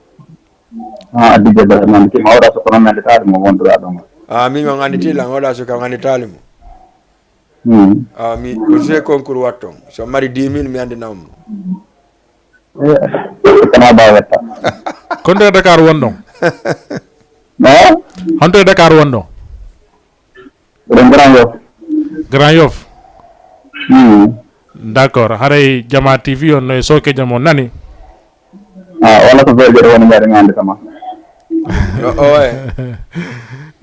Ah, D J Ibrahima, mi tima oɗa so kono men de taade mo wonduɗa ɗo mo. Ah, min on annditi lan, oɗa so kam annditaali mo. Hmm. Ah, mi, ko jeu concours watton. So mari dix mille, mi anndina mo. Eh, kono ba wetta. Konto e Dakar wonɗon? Eh? Honto e Dakar wonɗon? Ɗum Grand Yoff. Grand Yoff? Hmm. D'accord. Haray Jama T V on no e sooke jam on nani? Ah, wala ko belɗe ɗo woni ngaɗa ngande sama. No, oe.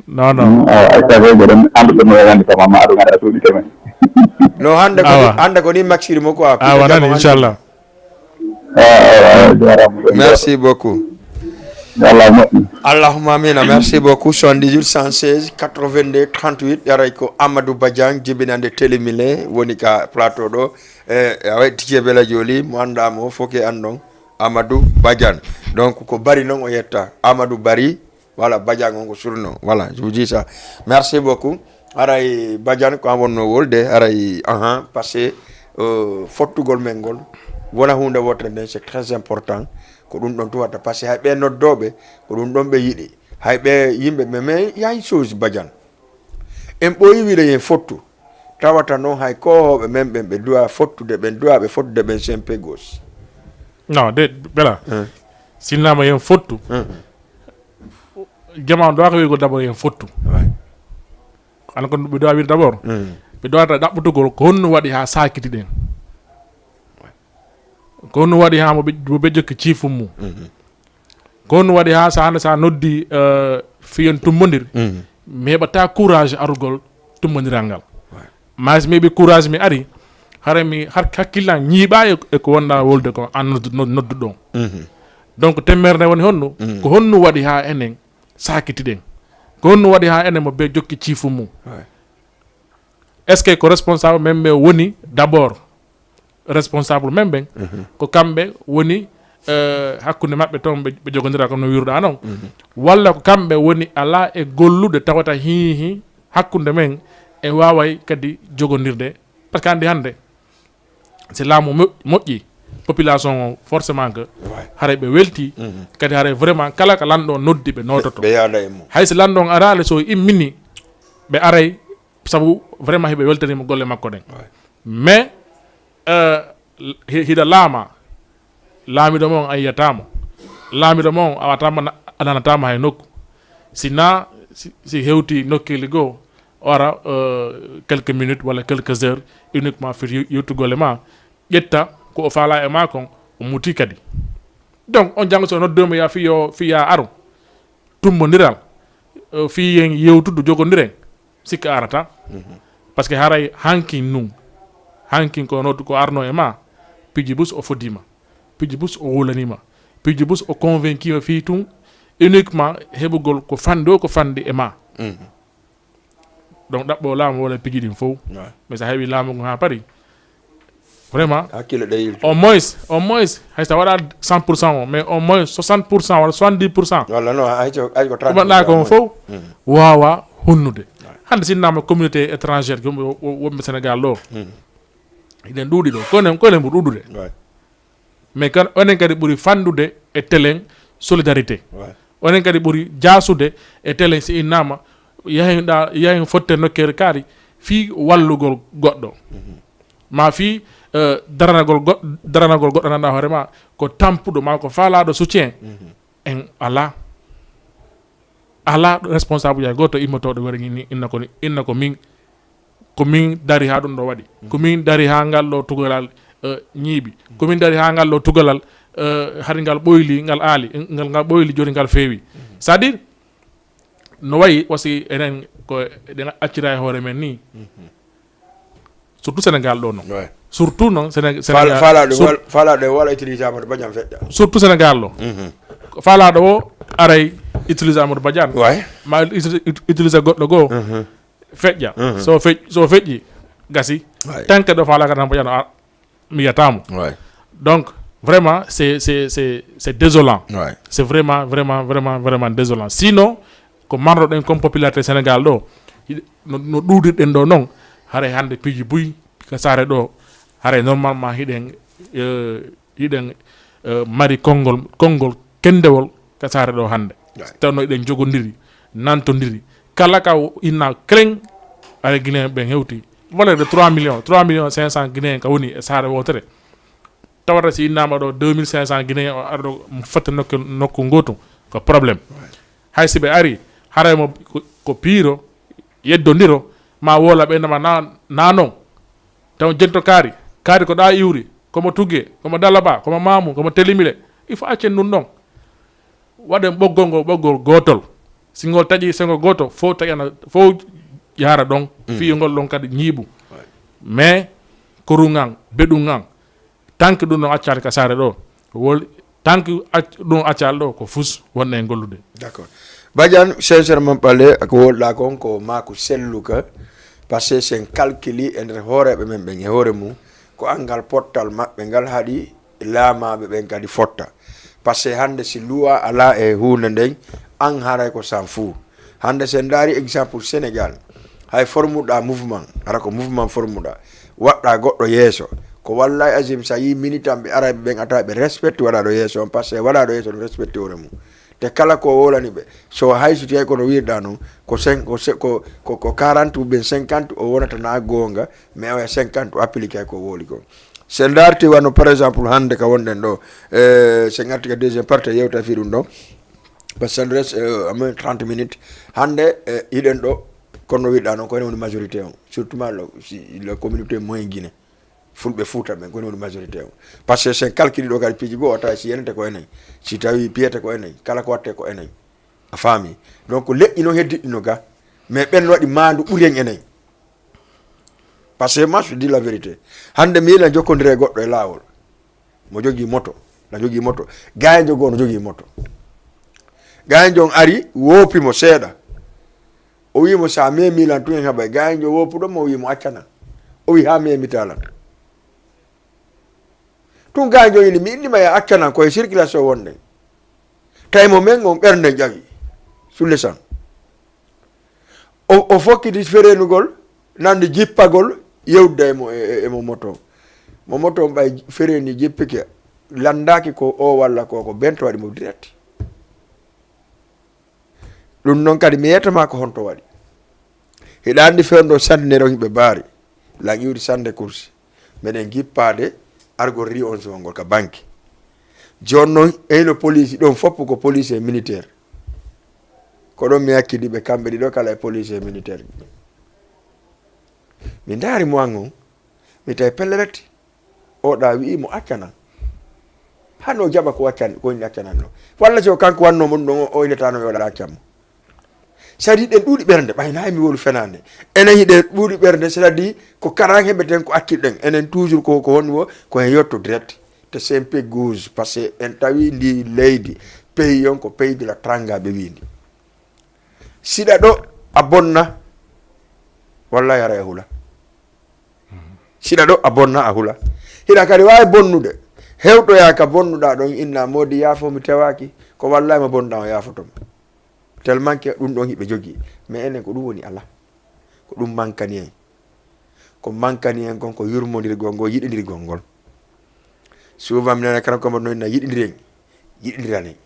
Non, non. Mm, ah, ay, sa belɗe ɗo, anduɗo no ngande sama, ma aɗo ngada suuɗi temen. No, hande ko Awa. Ni, hande ko ni maxiri mo quoi. Awa, nani, inchallah. Ah, ah, ah, jarama. Merci beaucoup. Yo Allah moƴƴin. Allahumma amina. Merci beaucoup. Soixante-dix-huit cent seize quatre-vingt-deux trente-huit. Yaray ko Amadou Badian, jibinande Télémilé, woni ka plateau ɗo. E, awa, Titie Bela Joli, mo anndaa mo, fof ke anndon. Amadou Badiane. Donc, ko Bari non o yetta. Amadou Bari, voilà, Badiane on ko surnom. Voilà, je vous dis ça. Merci beaucoup. Haray Badiane ko an wonno wolde, haray, ahan, parce que, euh, fottugol men ngol, wona huunde wotere nden, c'est très important. Ko ɗum ɗon tuma wata, parce que hay ɓe noddooɓe, ko ɗum ɗon ɓe yiɗi. Hay ɓe yimɓe, mais, mais, il y a une chose, Badiane. En ɓooyi wiide yen fottu. Tawata non hay koohooɓe men ɓen ɓe duwaa fottude, ɓen duwaaɓe fottude ɓen sempe gos. Non, de, bela. Hein. Sinnama yen fottu. Hein. Jama on duwaaka wiigol d'abord yen fottu. Ouais. An kon ɓe duwaa wiide d'abord. Hmm. Ɓe duwata ɗaɓɓutugol ko honno waɗi haa saakiti ɗen. Ko honno waɗi haa mo ɓe, mo ɓe jokki ciifum mum. Mhm. Ko honno waɗi haa so hannde so a noddi, eh, fiyen tummbondir, mhm, mi heɓata courage arugol tummbondiral ngal. Ouais. Maa so mi heɓi courage mi ari, hara mi har-, hakkille an ñiiɓaa e, e ko wonɗaa wolde ko an noddu-, nod-, nodduɗo on. Mhm. Donc, temmere nde woni honno? Mhm. Ko honno waɗi haa enen saakitiɗen? Ko honno waɗi haa enen mo bee jokki ciifum mum? Ouais. Est-ce que ko responsable men ɓe woni d'abord responsable men ɓen? Mhm. Ko kamɓe woni, eh, hakkunde maɓɓe toon ɓe, ɓe jogondira comme no wiruɗaa noon? Mhm. Walla ko kamɓe woni alaa e gollude tawata hiihi hakkunde men e waaway kadi jogondirde? Parce que anndi hannde, si laamu mo-, moƴƴi, population o forcément que, ouais, haray ɓe welti, mhm, kadi haray vraiment kala ka lanɗo noddi ɓe noototo. Ɓe yaada e mum. Hay si lanɗo on araali, so immini, ɓe aray, sabu vraiment hiɓe weltaniima golle makko ɗen. Ouais. Mais, euh, hi-, hiɗa laama, laamiɗo mon a yiyataa mo. Laamiɗo mon a wataama na-, a nanataama hay nokku. Si na, si, si hewti nokkeeli goo, o ara, euh, quelques minutes walla quelques heures uniquement foti yew-, yewtugol e ma, ƴetta ko o faalaa e ma kon, o muti kadi. Donc on janngo so noddooma ya fii yo fii ya aru tummbondiral, eh, fii yen yewtudu jogondiren, sikka arata. Parce que haray hankin nun, hankin ko noddu ko arno e ma, piji bus o fodima, piji bus o wulanima, piji bus o convainquima fii tun uniquement heɓugol ko fandi o ko fandi e ma. Donc ɗaɓɓo laamu wala piji ɗin fow. Mais sa heɓi laamu ngun ha pari, vraiment, hakkille ɗe yiltu. Au moins au moins, hay sa waɗa cent pour cent o, mais au moins soixante pour cent wala soixante-dix pour cent walla no, hay ko, hay ko trente pour cent ɗumanɗa kon fow, waawa hunnude. Hannde sinnama communauté étrangère, wonɓe wonɓe Sénégal ɗo, hiɗen ɗuuɗi ɗo, konen konen ɓuri ɗuuɗude. Mais kan onen kadi ɓuri fandude e telen solidarité. Onen kadi ɓuri jaasude e telen si innama yahen ɗa, yahen fotte nokkere kaari fii wallugol goɗɗo, ma fii, eh, daranagol goɗ- daranagol goɗɗo nanɗa hoore ma ko tampuɗo ma ko faalaɗo soutien. En ala ala responsable ya goto immotooɗo wari ni inna ko inna ko min, ko min dari ha ɗum ɗo waɗi, ko min dari ha ngal ɗo tugalal, eh, ñiiɓi, ko min dari ha ngal ɗo tugalal, eh, hari ngal ɓoyli, ngal aali, ngal ngal ɓoyli, joni ngal feewi. C'est à dire no wayi wasi enen ko eɗen accira e hoore men ni. Surtout Sénégal ɗo non. Surtout non Séné- Sénégal, faalaɗo sur- wal- faalaɗo e wala utilisé Amadou Badiane feƴƴa. Surtout Sénégal ɗo, faalaɗo o aray utilisé Amadou Badiane, ma uti- uti- utilisé goɗɗo goo, feƴƴa. So feƴ- so feƴƴi, gasi. Tanke ɗo faalaka tan Badiane a- mi yiyata mo. Donc vraiment c'est c'est c'est c'est désolant. C'est vraiment vraiment vraiment vraiment désolant. Sinon ko marnoɗen comme popularité Sénégal ɗo, hiɗ- no, no ɗuuɗirɗen ɗo non, haray hannde piiji buy ka saare ɗo, haray normalement hiɗen, eh, hiɗen, eh, mari konngol konngol kenndewol ka saare ɗo hannde. Tawno hiɗen jogondiri, nantondiri, kala ka inna cleng, haray Guinéen ɓen hewti valeur de trois millions, trois millions cinq cent Guinéen ka woni e saare wootere. Tawata si innama ɗo deux mille cinq cents Guinéen o arɗo fotte nokku nokku ngotu, ko problème. Hay si ɓe ari, haray mo ko- ko piiro, yeddondiro, ma wola ɓe nama na na non. Taw jento kaari, kaari ko ɗa iwri, komo Tuge, komo Dalaba, komo Mamu, komo Telimile. Il faut accen ɗum ɗon. Waɗen ɓoggol ngol ɓoggol gootol. Si ngol taƴi sengo gooto, fow taƴana, fow yahara ɗon, fii ngol ɗon kadi ñiiɓu. Mais koru ngan, beɗu ngan, tanki ɗum ɗon accaali ka saare ɗo, wol tanki ac- ɗum accaali ɗo ko fus wonɗen e gollude. D'accord. Badiane, sincèrement parlé, ko wolɗa kon ko maaku selluka, parce que sen calculi e nder hooreeɓe men ɓen e hoore mum, ko angal pottal maɓɓe ngal haɗi laamaaɓe ɓen kadi fotta. Parce que hannde si luwa alaa e huunde nden, an haray ko s'en fout. Hannde si en ndaari exemple Sénégal, hay formuɗa mouvement, hara ko mouvement formuɗa, waɗɗa goɗɗo yeeso, ko wallahi azim si a yii militant ɓe arayɓe ɓen a tawa ɓe respecte waɗaɗo yeeso on, parce que waɗaɗo yeeso on respecte hoore mum. Te kala ko wolani ɓe, so hay so tawi kono wirɗa non, ko cin- ko se- ko ko ko quarante ou bien cinquante o wonata na goonga, mais oya cinquante o appliqué ko woli kon. Si en ndaarti wano par exemple hannde ka wonɗen ɗo, eh, si en arti ka deuxième partie yewta fii ɗum ɗon, parce que ça nous reste, euh, à moins trente minutes. Hannde, eh, hiɗen ɗo, kono no wiɗɗa noon ko enen woni majorité on, surtout ma le, si, le communauté moyen Guinée, fulɓe Fuuta ɓen ko enen woni majorité on. Parce que si en calculi ɗo kadi piiji goo o tawa si yenete ko enen, si tawi piyete ko enen, kala ko watte ko enen. A faami? Donc leƴƴi noon heddiɗɗi no ga, mais ɓen no waɗi maandu ɓuri en enen. Parce que moi je dis la vérité, hannde mi yiila jokkondire e goɗɗo e laawol, mo jogii moto, na jogii moto, gaañjo goo no jogii moto. Gaañjo on ari woopi mo seeɗa, o wii mo si a meemii lan tun en haɓay. Gaañjo woopuɗo mo o wii mo acca lan, o wii haa meemitaa lan. Tun gaañjo on inni mi inni ma ya acca lan, ko e circulation wonɗen. Tawi mo men on ɓernde ƴawi, sulle san. O, o fokkiti fereenugol, nande jippagol, yewtude e mo, e, e, e mo moto. Mo moto on ɓay fereeni jippike, lanndaaki ko o walla ko, ko bento waɗi mo direct. Ɗum non kadi mi yeetama ko honto waɗi. Hiɗa anndi fewndo santinere on hiɓe baari, lan iwri sande kursi. Meɗen jippaade argol ri on songol ka banki. Jooni non, eyno poliisi ɗon fof ko poliisi e militaire. Ko ɗon mi hakkidi ɓe kamɓe ɗiɗo kala e poliisi e militaire. Mi ndaari mo an on, mi tawi pellet, o ɗa wi'i mo accanan. Hano jaɓa ko waccan, ko woni accananno. Walla si o kanko wanno mon ɗon, o, o inetaano yo ɗa accammo. C'est-à-dire, ɗen ɗuuɗi ɓernde, ɓay nayi mi wolu fenaande. Enen hiɗen ɗuuɗi ɓernde, c'est-à-dire, ko karan heɓeten ko accirɗen. Enen toujours ko, ko woni wo, ko hen yotto direct. Te c'est un peu gauche, parce que en tawi ndi leydi, pays on ko pays de la tranga ɓe windi. Siɗa ɗo a bonna, wallahi haray a hula. Siɗa ɗo a bonna a hula. Hiɗa kadi waawi bonnude. Hewtoyaa ka bonnuɗaa ɗon, inna moodi yaafo mi tewaaki. Ko wallahi mo bonɗaa o yaafoto ma. Tellement que ɗum ɗon hiɓe jogii. Mais enen ko ɗum woni ala. Ko ɗum mankani en. Ko mankani en kon ko yurmondirgol ngol, yiɗindirgol ngol. Souvent mi nana kala ko mbaɗno inna yiɗindiren, yiɗindiranen.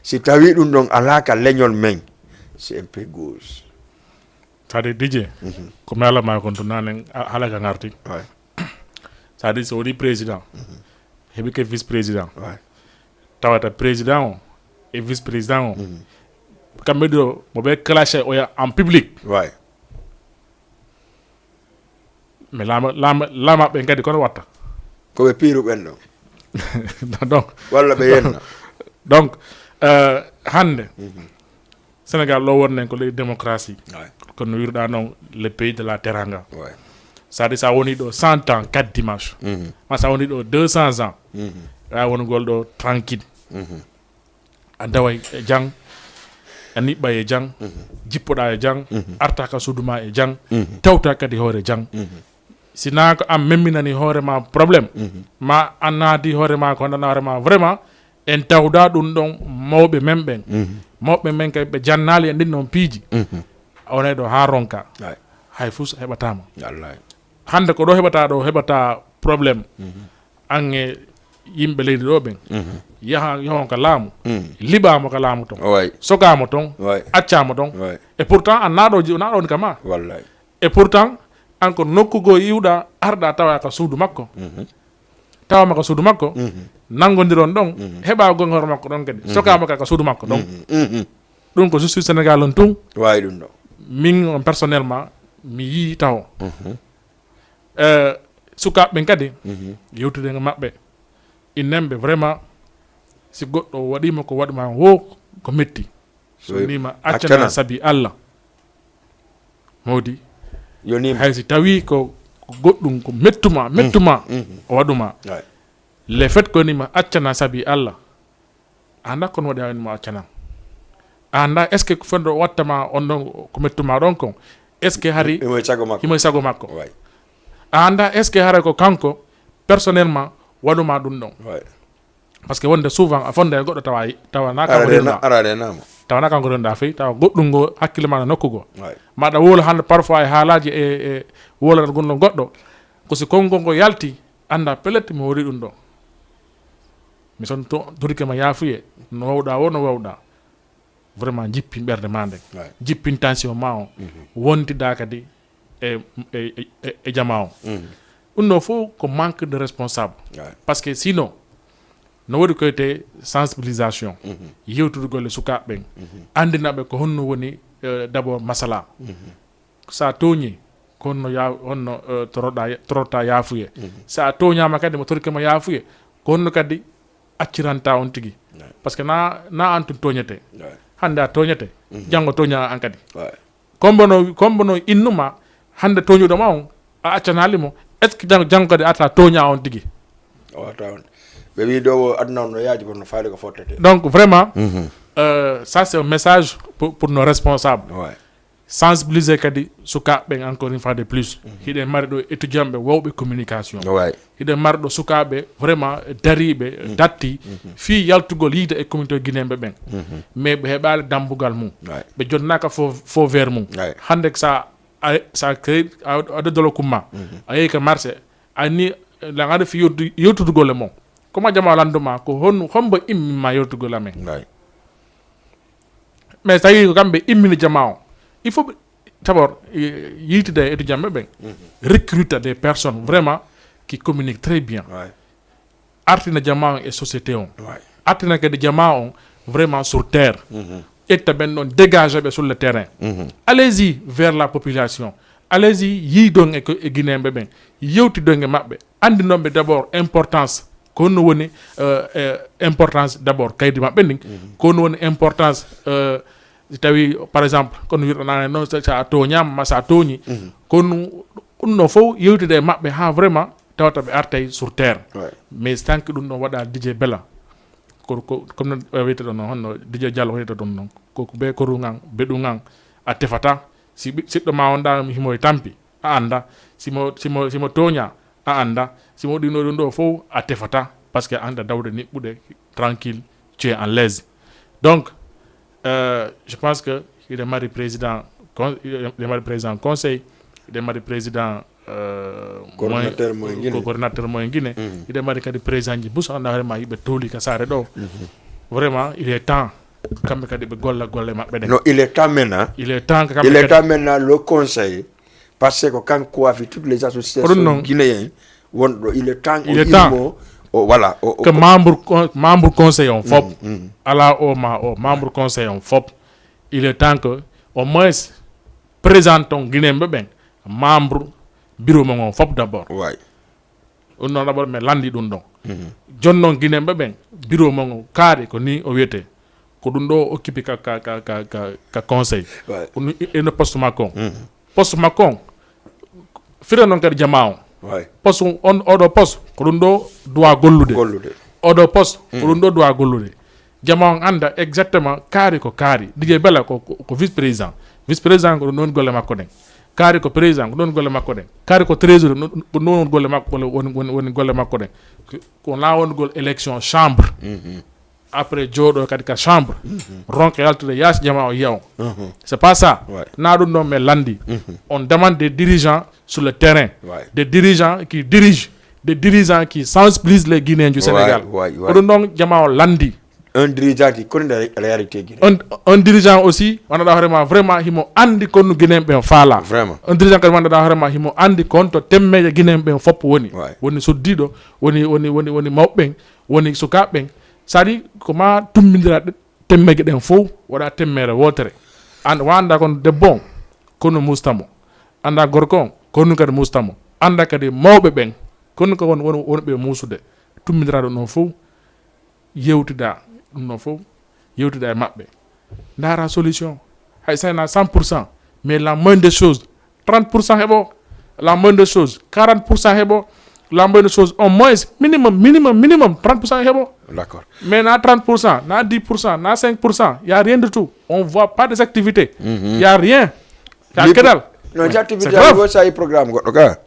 Si tawi ɗum ɗon alaa ka leñol men, c'est un peu gauche. C'est-à-dire, Didier, Mhm. ko mi ala ma kon to nanen a-, hala ka ngarti. Ouais. C'est-à-dire, so woni président, Mhm. heɓi ke vice-président. Ouais. Tawata président o e vice-président o. Mhm. Kamɓe ɗo, mo ɓe clashé oya en public. Ouais. Mais laama-, laama-, laamaaɓe ɓen kadi kono watta. Ko ɓe piiru ɓen ɗon. Donc, Walla ɓe yenna. Donc, euh, hannde, Mhm. Sénégal ɗo wonnen ko leydi démocratie. Ouais. Kono no wiruɗaa noon, le pays de la teranga. Ouais. C'est-à-dire, sa woni ɗo cent ans, quatre dimanche. Mhm. Ma sa woni ɗo deux cents ans. Mhm. A wonugol ɗo tranquille. Mhm. A daway e jam, a niɓɓay e jam, Mhm. jippoɗaa e jam, Mhm. artaa ka suudu maa e jam, Mhm. tawtaa kadi hoore jam. Mhm. Si naa ko an memminani hoore maa problème, Mhm. ma an naati hoore maa ko honɗan hoore maa vraiment, en tawda ɗum ɗon mawɓe men ɓen. Mhm. Mawɓe men kay ɓe jannaali e ɗin ɗon piiji. Mhm. A wonay ɗo haa ronka. Ay. Hay fus heɓataa ma. Wallahi. Hannde ko ɗo heɓataa ɗo, heɓataa problème. Mhm. An e yimɓe leydi ɗo ɓen. Mhm. Yaha, yahon ka laamu. Mhm. Liɓaa mo ka laamu ton. Way. Sokaa mo ton. Way. Accaa mo ton. Way. Et pourtant, an naa ɗo ji-, naa ɗo woni ka maa. Wallahi. Et pourtant, an ko nokku goo iwɗaa, arɗaa tawaa ka suudu makko. Mhm. Tawa ma ka suudu makko, Mhm. nanngondiron ɗon, Mhm. heɓaa gonga hoore makko ɗon kadi. Mhm. Sokaa mo ka, ka suudu makko ɗon. Mhm. Mhm. Ɗum ko justice Sénégal on tun. Waawi ɗum ɗo. Min on personnellement, mi yii taho. Mhm. Eh, sukaaɓe ɓen kadi, Mhm. yewtude e maɓɓe. Innen ɓe vraiment, si goɗɗo waɗii ma ko waɗu ma woo, ko metti. So Wi-, nii ma accana accana. Sabi Allah. Mawdi. Yo nii ma. Hay si tawii ko, ko goɗɗum, ko mettu ma, mettu ma, Mhm. o waɗu ma. Waay. Le fait que nii ma accana sabi Allah. A anndaa kono waɗi a woni mo accanan. A anndaa est-ce que ko fenndo watta ma on ɗon ko mettu ma ɗon kon? Est-ce que hari Himo e sago makko. Himo e sago makko? Waay. A anndaa est-ce que haray ko kanko personnellement waɗu ma ɗum ɗon? Waay. Parce que wonde souvent a fonda e goɗɗo tawa, tawa na kanko Ara rena, renda. Ara renama. Tawa na kanko renda fey, tawa goɗɗum ngo hakkille ma no nokku go. Waay. Maɗa wowla hannde parfois e haalaaji e, e wowlata gonɗo goɗɗo. Ko si konngol ngo yalti, annda pellet mi wori ɗum ɗo. Mi son to-, torike ma yaafuye, no wawɗa wo, no wawɗa. Vraiment, jippin ɓernde ma nden. Ouais. Jippin tension ma on. Mhm. Wontida kadi e, e, e, e jamaa on. Mhm. Ɗum ɗo fof ko manque de responsable. Ouais. Parce que sinon, no waɗi koyte sensibilisation, Mhm. yewtude golle sukaaɓe ɓen, Mhm. anndina ɓe ko honno woni, eh, d'abord masala. Mhm. Sa tooñi, ko honno ya-, honno, eh, toroɗa, torota yaafuye. Mhm. Sa tooñaama kadi, mo torike ma yaafuye, ko honno kadi acciranta on tigi. Ouais. Parce que na, na an tun tooñete. Ouais. Hannde a tooñete, Mhm. janngo tooña an kadi. Ouais. Kombo no, kombo no innuma, hannde tooñuɗo ma on, a accanaali mo, est-ce que janngo, janngo kadi a ta tooña on tigi? O wata on. Ɓe wi ɗo o aduna on no yaaji, kono no faali ko fottete. Donc vraiment, Mhm. euh, ça c'est un message pour, pour nos responsables. Ouais. Sensibiliser kadi sukaaɓe ɓen encore une fois de plus. Mhm. Hiɗen mari ɗo étudiant ɓe wawɓe communication. Waay. Hiɗen mari ɗo sukaaɓe vraiment dariiɓe, Mhm. datti, Mhm. fii yaltugol yiide e communauté guinéen ɓe ɓen. Mhm. Mais ɓe heɓaali dambugal mum. Waay. Ɓe jonnaaka fo, fo vers mum. Waay. Hannde sa, a, sa créé, a, a de dolo kumma. Mhm. A yehi ka marché, a ni, lan aɗa fi yewtu-, yewtudugol e mon. Ko ma jamaa lannduma, ko hon, hombo immi ma yewtugol amen? Waay. Mais so tawii ko kamɓe immini jamaa o, il faut ɓe, d'abord, eh, yiitude e étudiant ɓe ɓen, Mhm. recruter des personnes vraiment qui communiquent très bien. Ouais. Artina jamaa on e société on. Ouais. Artina kadi jamaa on vraiment sur terre. Mhm. Ƴetta ɓen ɗon, dégager ɓe sur le terrain. Mhm. Allez-y vers la population. Allez-y, yiidon e ko, e Guinéen ɓe ɓen. Yewtidon e maɓɓe. Anndinonɓe d'abord importance Ko honno woni, euh, euh, importance d'abord kaydi maɓɓe ndin? Ko honno woni importance, euh, si tawi, par exemple, kono wirɗanaa noon, so, so a tooñaama, ma so a tooñi, kono ɗum ɗoo fof yewtida e maɓɓe haa vraiment tawata ɓe artay sur terre. Ouais. Mais tant que ɗum ɗon waɗaa, D J Bella, ko, ko, comme no wiyete ɗon noon, honno D J Diallo wiyete ɗon noon, ko, ko be koru ngan, beɗu ngan, a tefata. Si ɓi-, siɗɗo ma on ɗa himo e tampi, a annda. Si mo, si mo, si mo tooña, a annda. Si mo ɗino ɗum ɗoo fof, a tefata. Parce que a annda dawde niɓɓude, tranquille, tu es en l'aise. Donc, euh, je pense que hiɗen mari président con-, hiɗen mari président conseil, hiɗen mari président, euh, Coordinateur moyen, moyen Guinée. Ko coordinateur moyen Guinée. Mhm. Hiɗen mari kadi président ji busa, annda hoore ma yiɓe toli ka saare ɗoo. Mhm. Vraiment, il est temps kamɓe kadi ɓe golla golle maɓɓe ɗen. Non, il est temps maintenant. Il est temps que kamɓe Il est kadi temps maintenant, le conseil, parce que ko kanko waafi toutes les Ko ɗum associations non. guinéennes wonɗo, il est temps Il o est temps. immo, o, voilà, o, o, Que membre con-, membre conseil on fof, Mhm, mhm. Alaa o ma o, membre conseil on fof, il est temps que au moins présente on Guinéen ɓe ɓen, membre bureau mon on fof d'abord. Ouais. Ɗum ɗon ɗaɓɓol mi lanndii ɗum ɗon. Mhm. Jooni non Guinéen ɓe ɓen, bureau mon o kaari ko nii o wiyetee. Ko ɗum ɗoo o occupi ka, ka, ka, ka, ka, ka conseil. Ouais. Ko ɗum ino poste makko on. Mhm. Poste makko on, fira non kadi jamaa on. Ouais. Poste on, on, oo ɗoo poste, ko ɗum ɗoo duwaa gollude. Gollude. Oo ɗoo poste, ko Mm. ɗum ɗoo duwaa gollude. Jamaa on annda exactement kaari ko kaari. D J Bella ko, ko, ko vice président. Vice président ko ɗum ɗon golle makko ɗen. Kaari ko président ko ɗon golle makko ɗen. Kaari ko trésorier no, ko ɗon golle makko, woni, woni, woni, woni golle makko ɗen. Ko, ko laawolngol élection chambre. Mhm. Après jooɗo kadi ka chambre. Mhm. Ronka yaltude yaasi jamaa o yiya on. Mhm. C'est pas ça. Ouais. Na ɗum ɗon mi lanndii. Mhm. On demande des dirigeants sur le terrain. Ouais. Des dirigeants qui dirigent, des dirigeants qui sensibilisent les Guinéens du Ouais, Sénégal. Ouais, ouais. Ko ɗum ɗon jamaa o lanndii. Un dirigeant qui connaît la réalité guinéenne. Un, un dirigeant aussi, mo annduɗaa hoore ma, vraiment, himo anndi ko no Guinéen ɓen faalaa. Vraiment. Un dirigeant kadi mo annduɗaa hoore ma, himo anndi ko honto temmeeje Guinéen ɓen fof woni. Ouais. Woni suddiiɗo, woni, woni, woni, woni mawɓe ɓen, woni sukaaɓe ɓen. C'est-à-dire, ko maa tummbindira ɗe-, temmeeje ɗen fof, waɗa temmeere wootere. An, wa annda kon debbo on, ko no muusta mo. Annda gorko on, ko no kadi muusta mo. Annda kadi mawɓe ɓen, ko no ko won, won, won ɓe muusude. Tummbindira ɗum ɗon fof, yewtida ɗum ɗon fof, yewtida e maɓɓe. Ndaara solution. Hay so wonaa cent pour cent, mais la moindre des choses, trente pour cent heɓo. La moindre des choses, quarante pour cent heɓo. La moindre des choses, au moins, minimum, minimum, minimum, trente pour cent heɓo. D'accord. Mais na trente pour cent, na dix pour cent, na cinq pour cent, y a rien du tout. On voit pas des activités. Mhm. Y a rien. Y a Libre- que dalle. Non, Ouais. Ci activité C'est grave. Wo sa e programme goɗɗo ka.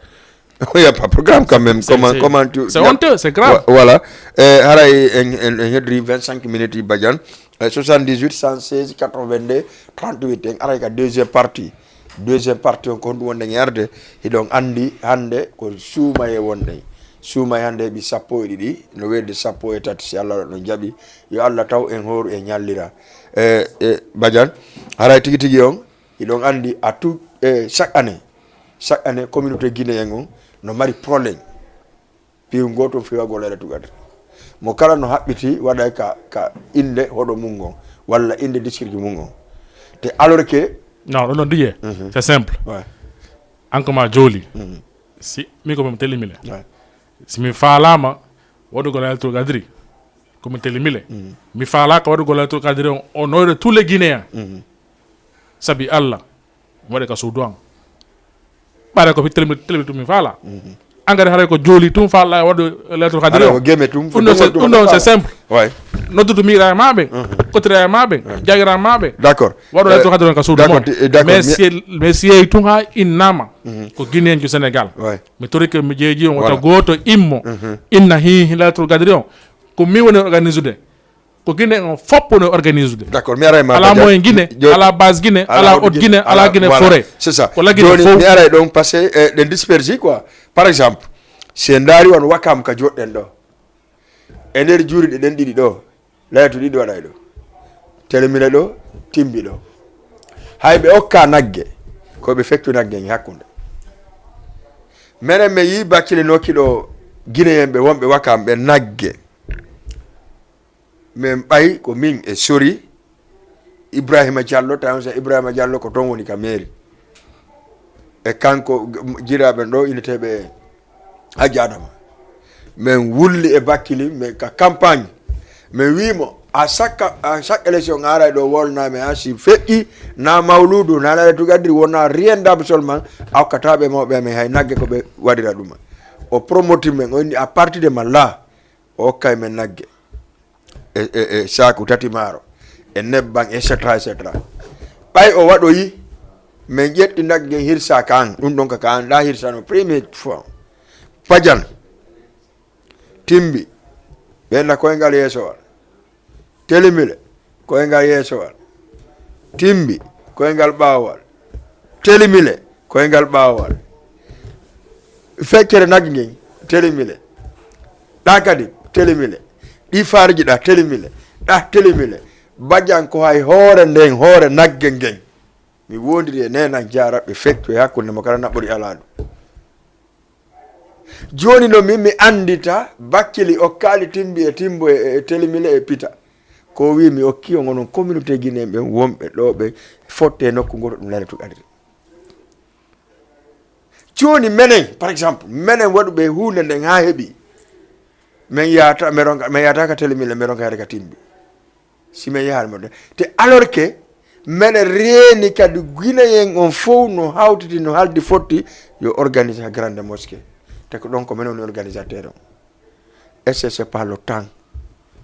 Il y a pas programme quand même. C'est, Comment, c'est, comment tu c'est y a- honteux, c'est grave. Wa-, voilà. Eh, haray en, en, en heddii vingt-cinq minutes, Badiane. Eh, soixante-dix-huit, cent seize, quatre-vingt-deux, trente-huit. En aray ka deuxième partie. Deuxième partie on, ko honɗum wonɗen e yarde? Hiɗon anndi hannde ko suumaye wonɗen. Suumaye hannde heɓi sappo e ɗiɗi, no weeɗde sappo e tati, si Allah no jaɓi. Yo Allah taw en hooru e ñallira. Eh, eh, Badiane, haray tigi tigi on, hiɗon anndi à tout, eh, chaque année, chaque année, communauté guinéen on no mari problème. Piiw gooto fewagol Laylatul Qadr. Mo kala no haɓɓiti waɗay ka, ka innde hoɗo mun ngon, walla innde district mun ngon. Te alors que Non, ɗum ɗon, D J, Mhm. c'est simple. Ouais. An ko ma jooli. Mhm. Si, min ko mi telimile. Ouais. Si mi faalaama waɗugol Laylatul Qadri, ko mi telimile. Mhm. Mi faalaaka waɗugol Laylatul Qadri on, au nom de tous les Guinéens. Mhm. Sabi Allah, mi waɗi ka suudu an. Ɓaade ko mi telmi-, telmi tun mi faala. Mhm. An kadi haray ko jooli tun faala waɗu Laylatul Qadri Haray on. Ko geme tun, Ɗun ɗon ko c'est, ɗun ɗun ɗon faala. C'est simple. Ouais. Noddudu miiraaɓe maɓɓe, Mhm. kotiraaɓe maɓɓe, Ouais. jagiraaɓe maɓɓe. D'accord. Waɗu Euh, Laylatul Qadri on ka suudu d'accord, mon. Eh, d'accord, Mais mi si, mais si yehi tun haa innama, Mhm. ko Guinéen jo Sénégal. Ouais. Mi torike mi jeeji on wota Voilà. gooto immo. Mhm. Inna hi, hi Laylatul Qadri on. Ko mi woni organisude. Ko Guinée on fof no organisude. D'accord, mi aray ma Alaa Badiane. Moyen Guinée, Jo-, alaa base Guinée, alaa alaa haute Guinée, Guinée, alaa alaa, Guinée voilà, forêt. C'est ça. Ko la Guinée Jooni, fof. Mi aray ɗon parce que, eh, ɗen dispersi quoi. Par exemple, si en ndaari wano Wakam ka joɗɗen ɗo. E nder juuri ɗe ɗen ɗiɗi ɗo, laytu ɗiɗi waɗay ɗo. Telemine ɗo, timbi ɗo. Hay ɓe okka nagge, ko ɓe feccu nagge en hakkunde. Menen mi yii bakkile nokki ɗo Guinéen ɓe wonɓe Wakam ɓe nagge. Min ɓay ko min e Sori, Ibrahima Diallo, tawi on sa Ibrahima Diallo ko toon woni ka mairie. E kanko, g-, jiraaɓe ɗo, inneteeɓe Hajji Adama. Men wulli e Bakkili, men ka campagne. Men wii mo, à chaque, à chaque élection, nga aray ɗo wolna men, ha si feƴƴi, na mawludu, na lala tugadiri, wona rien d'absolument, a hokkata ɓe mawɓe men hay nagge ko ɓe waɗira ɗum. O promoti men, o inni, à partir de maintenant, o hokkay men nagge. E, e, e saaku tati maaro, e nebban, et cetera, et cetera. Ɓay o waɗoyi, men ƴetti nagge hirsa kan, ɗum ɗon ka kan, ɗa hirsano, première fois. Pajan, Timbi, ɓen na koyngal yeesowal. Telimile, koyngal yeesowal. Timbi, koyngal ɓaawowal. Telimile, koyngal ɓaawowal. Feccere nagge ngen, telimile. Ɗa kadi, telimile. Ɗi farji ɗa, telimile. Ɗa, telimile. Bajan ko hay hoore nden, hoore nagge ngen. Mi wondiri e nenan jaaraɓe fecco e hakkunde mo kala naɓɓori alaandu. Jooni no min mi anndita Bakkili okkaali Timbi e Timbo e, e Telimile e Pita. Ko wi mi okki on onon communauté Guinéen ɓen wonɓe ɗo ɓe fotte e nokku ngoto ɗum Laylatul Qadri. Jooni menen, par exemple, menen waɗuɓe huunde nden haa heɓi. Men yahata, men ronka, men yahata ka Telimile, men ronka yaade ka Timbi. Si men yahaali mo ɗon. Te alors que, men reeni kadi Guinéen on fow no hawtiti, no haldi fotti, yo organise ha Grande Mosquée. Te ko ɗon ko men woni organisateur on. Est-ce que c'est pas le temps?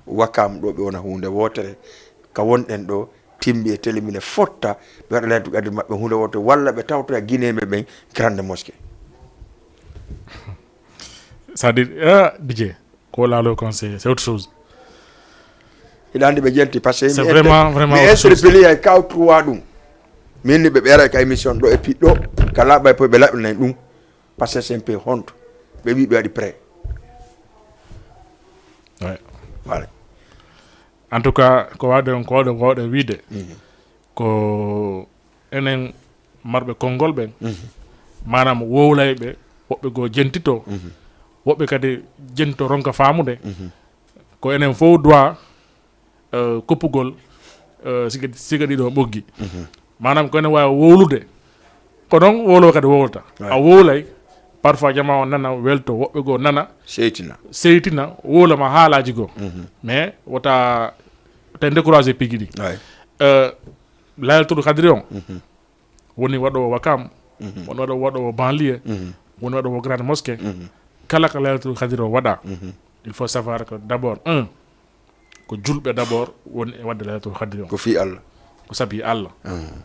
Wakam ɗo ɓe wona huunde wootere. Ka wonɗen ɗo, Timbi e Telimile fotta, ɓe waɗa Laylatul Qadri maɓɓe huunde wootere, walla ɓe tawtoya Guinéen ɓe ɓen Grande Mosquée. C'est-à-dire, ah, D J, ko laalo conseillé, c'est autre chose. Hiɗa anndi ɓe jenti, parce que C'est mi vraiment, inter-, vraiment mi autre chose. Interpellé ay kaw trois ɗum. Min ni ɓe ɓeera ka émission ɗo, et puis ɗo, ka laaɓa e poy ɓe laɓɓinay ɗum. Parce que c'est un peu honte. Ɓe wi ɓe waɗi prêt. Ouais. Voilà. En tout cas, ko waawde on, ko waawde, ko waawde wiide, Mhm. ko enen marɓe konngol ɓen, Mhm. maanaam wowlayɓe, woɓɓe goo jentito, Mhm. woɓɓe kadi jentito ronka faamude, Mhm. ko enen fof droit, euh, koppugol, euh, siga, siga ɗiɗo ɓoggi. Mhm. Maanaam ko enen waawi wowlude, ko noon wowloowo kadi wowlata. Ouais. A wowlay, parfois jamaa o nana, welto, woɓɓe goo nana, Seytina. Seytina, wowla ma haalaaji goo. Mhm. Mais wota, te découragé piiji ɗi. Ouais. Euh, Laylatul Qadri on, Mhm. woni waɗoowo Wakam, Mhm. woni waɗoowo, waɗoowo banlieue, Mhm. woni waɗoowo grande mosquée. Mhm. Kala ko Laylatul Qadri o waɗa, Mhm. il faut savoir que d'abord, un, ko julɓe d'abord woni e waɗde Laylatul Qadri on. Ko fii Allah. Ko sabi Allah. Mhm.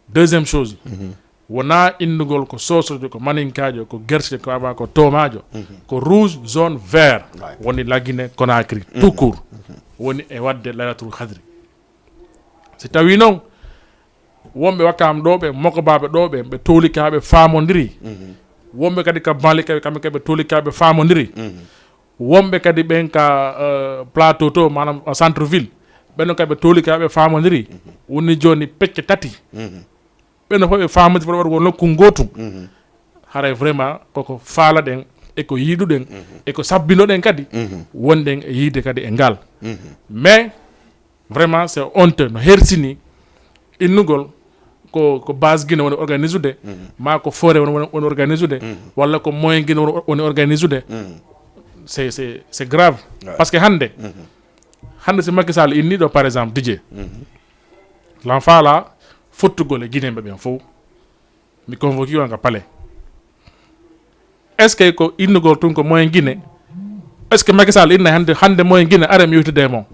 Deuxième chose, Mhm. wonaa innugol ko soosoojo, ko maninkaajo, ko gerse, ko aba, ko toomaajo, Mhm. ko rouge, jaune, vert, Ouais. woni La Guinée Conakry, Mhm. tout court, Mhm. woni e waɗde Laylatul Qadri. Si tawii noon, wonɓe Wakam ɗo ɓe, Mokobaaɓe ɗo ɓe, ɓe toolikaaɓe faamondiri. Mhm. Wonɓe kadi ka banlieue, kamɓe kadi ɓe toolikaaɓe faamondiri. Mhm. Wonɓe kadi ɓen ka, euh, plateau to, maanaam, euh, centre ville, ɓen kadi ɓe toolikaaɓe faamondiri. Mhm. Woni jooni pecce tati. Mhm. Ɓen fof ɓe faamondiri waɗa ko nokku ngootu. Mhm. Haray vraiment koko faalaɗen e ko yiɗuɗen Mhm. e ko sabbinoɗen kadi Mhm. wonɗen e yiide kadi e ngal. Mhm. Mais vraiment, c'est honteux, no hersini innugol ko, ko Base Guinée woni organisude, Mhm. maa ko Foret woni, woni, woni organisude, Mhm. walla ko Moyen Guinée woni, woni organisude. Mhm. C'est, c'est, c'est grave. Ouais. Parce que hannde, Mhm. hannde si Macky Sall inni ɗo, par exemple, D J, Mhm. lan faalaa fottugol e Guinéen ɓe ɓen fof. Mi convoqué on ka palais. Est-ce que ko innugol tun ko Moyen Guinée? Est-ce que Macky Sall inna hannde, hannde Moyen Guinée, ara mi yewtida e mon?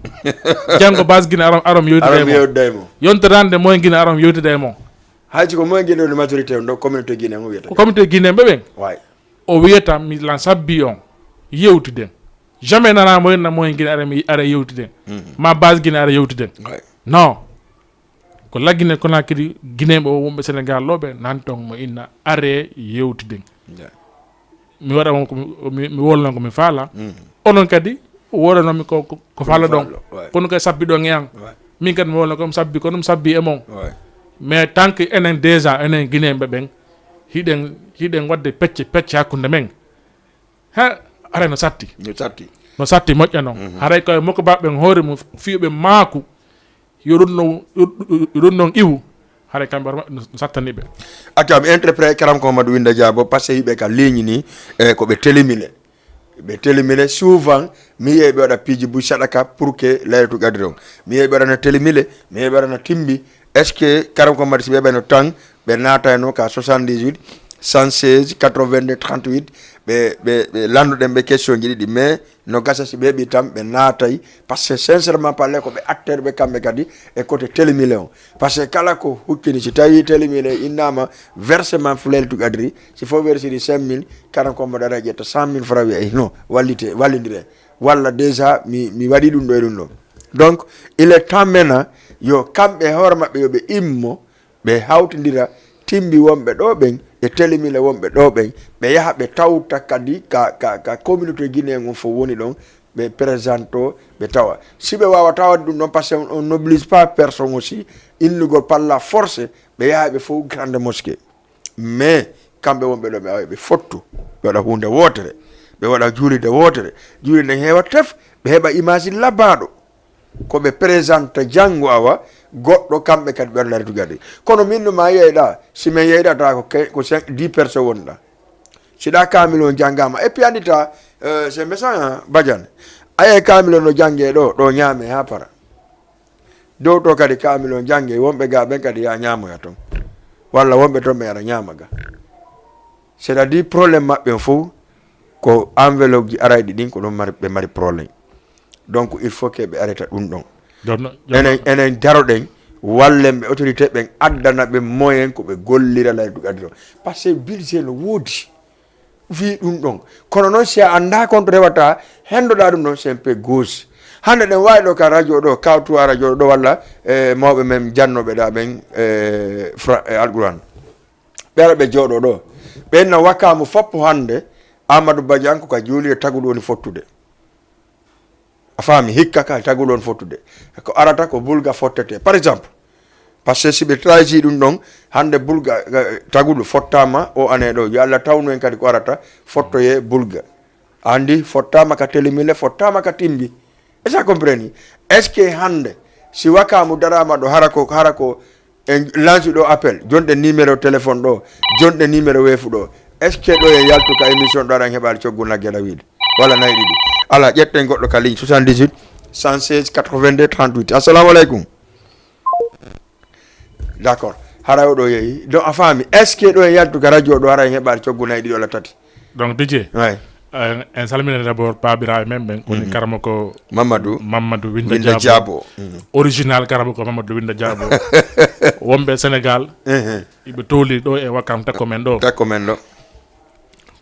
Janngo Base Guinée, ara, ara mi yewtida e Ara mi mon. yewtida e mon. Yontere hannde Moyen Guinée, ara mi yewtida e mon. Hay si ko Moyen Guinée woni majorité on ɗo, communauté Guinée mo wiyata. Ko communauté Guinée ɓe ɓen. Way. O wiyata mi lan sabbi on. Yewtiden. Jamais nana mo inna Moyen Guinée, ara mi, ara yewtiden. Mhm. Ma Base Guinée, ara yewtiden. Way. Non. Ko La Guinée Conakry, Guinéen ɓe wonɓe Sénégal ɗo ɓe, nan ton mo inna, aree yewtiden. Yeah. Mi waɗa on ko mi, mi, mi wolna ko mi faala. Mm. Onon kadi, woɗanoomi ko, ko, ko Ko faala mi ɗon. faala, ouais. Kono kadi sabbi ɗon e an. Ouais. Min kadi mi wolna ko mi sabbi, kono mi sabbi e mon. Ouais. Mais tant que enen déjà, enen Guinéen ɓe ɓen, hiɗen, hiɗen waɗde pecce, pecce hakkunde men. He, haray no satti. No satti. No satti moƴƴa non. Mhm. Haray ko e Mokobaaɓe ɓen hoore mum fiyuɓe maaku, yo ɗum no, yo, yo, yo ɗum non iwu, haray kamɓe hoore maɓɓe no, no sattani ɓe. Acca, mi interprète karam ko Mamadou Winda Diabo, parce que yiɓe ka ligne ni, e ko ɓe telimile. Ɓe telimile souvent, mi yi'ay ɓe waɗa piiji buy saɗaka pour que Laylatul Qadri on. Mi yi'ay ɓe waɗana telimile, mi yi'ay ɓe waɗana timbi. Est-ce que karam ko mari si ɓe ɓe no tan, ɓe naatayno ka soixante-dix-huit, cent seize, quatre-vingt-deux, trente-huit, ɓe, ɓe, ɓe landuɗen ɓe question ji ɗiɗi, mais no gasa si ɓe heɓi tan, ɓe naatay. Parce que sincèrement parler, ko ɓe acteur ɓe kamɓe kadi e côté telimile on. Parce que kala ko huccini, si tawi telimile innama versement fu Laylatul Qadri, si fof versiri cinq mille, karam ko mo dara ƴetta cent mille francs, wi'a, "Eh, non, wallite, wallindire." Walla déjà mi, mi waɗi ɗum ɗo e ɗum ɗo. Donc, il est temps maintenant, yo kamɓe e hoore maɓɓe yo ɓe immo, ɓe hawtindira timbi wonɓe ɗo ɓen e telimile wonɓe ɗo ɓen, ɓe yaha ɓe tawta kadi ka, ka, ka communauté guinéen on fof woni ɗon, ɓe présente o, ɓe tawa. Si ɓe waawataa waɗde ɗum ɗon, parce que on n'oblige pas personne aussi, innugol par la force, ɓe yaha ɓe fof grande mosquée. Mais kamɓe wonɓe ɗo, ɓe awa ɓe fottu, ɓe waɗa huunde wootere, ɓe waɗa juulirde wootere, juulirde nden heewa tef, ɓe heɓa image labaaɗo. Ko ɓe présente janngo awa, goɗɗo kamɓe kadi ɓe waɗa Laylatul Qadri. Kono min no ma yeyɗa, si min yeyɗata ko ke-, ko cinq, dix personnes wonɗa. Si ɗa kaamil on janngaama, et puis anndita, euh, c'est méchant, hein, Badiane. A yiyay kaamil on no janngee ɗo, ɗo ñaamee haa para. Dow to kadi kaamil on janngee, wonɓe ga ɓen kadi ya ñaamoya ton. Walla wonɓe ton ɓe ara ñaama ga. C'est-à-dire problème maɓɓe on fof, ko enveloppe ji arayɗi ɗin, ko ɗon mari, ɓe mari problème. Donc, il faut que ɓe areta ɗum ɗon. Jonno, jonno. Enen, enen daroɗen, wallen ɓe autorité ɓen, addana ɓe moyen ko ɓe gollira Laylatul Qadri on. Parce que budget no woodi. Fii ɗum ɗon. Kono non, si a anndaa kon to rewata, henndoɗaa ɗum ɗon, c'est un peu gauche. Hannde ɗen waawi ɗo ka radio ɗo, kawtu a radio ɗo, walla, eh, mawɓe men jannooɓe ɗa ɓen, eh, fra-, eh, Alquran. Ɓe ara ɓe jooɗo ɗo. Ɓen na wakaamu foppo hannde, Amadou Badiane ko ka juulirde taguɗo woni fottude. A faami, hikka ka taguɗo on fottude. Ko arata ko bulga fottete. Par exemple, parce que si ɓe trahisi ɗum ɗon, hannde bulga, eh, taguɗo fottama o année ɗo. Yo Allah tawnu en kadi ko arata, fottoye bulga. Andi, fottama ka telimile, fottama ka timbi. Est-ce que a compreni? Est-ce que hannde, si wakaamu darama ɗo, hara ko, hara ko en lanci ɗo appel, jonɗe numéro téléphone ɗo, jonɗe numéro weefu ɗo. Est-ce que ɗo en yaltu ka émission ɗo aɗan heɓaali coggu nagge na wiide? Walla nayi ɗiɗi. Ala, ƴetten goɗɗo ka ligne, soixante-dix-huit, cent seize, quatre-vingt-deux, trente-huit. Assalamu aleykum. D'accord. Hara o ɗo yehi. Donc, a faami. Est-ce que ɗo en yaltu ka radio ɗo hara en heɓaali coggu nayi ɗiɗi walla tati? Donc, D J, ouais, euh, en salmina d'abord baabiraaɓe men ɓen, woni, mhm, karamoko Mamadou. Mamadou Winda Winda Diabo. Diabo. Mhm. Original karamoko Mamadou Winda Diabo. Wonɓe Sénégal, mhm, iɓe towli ɗo e Wakam takko men ɗo. Takko men ɗo.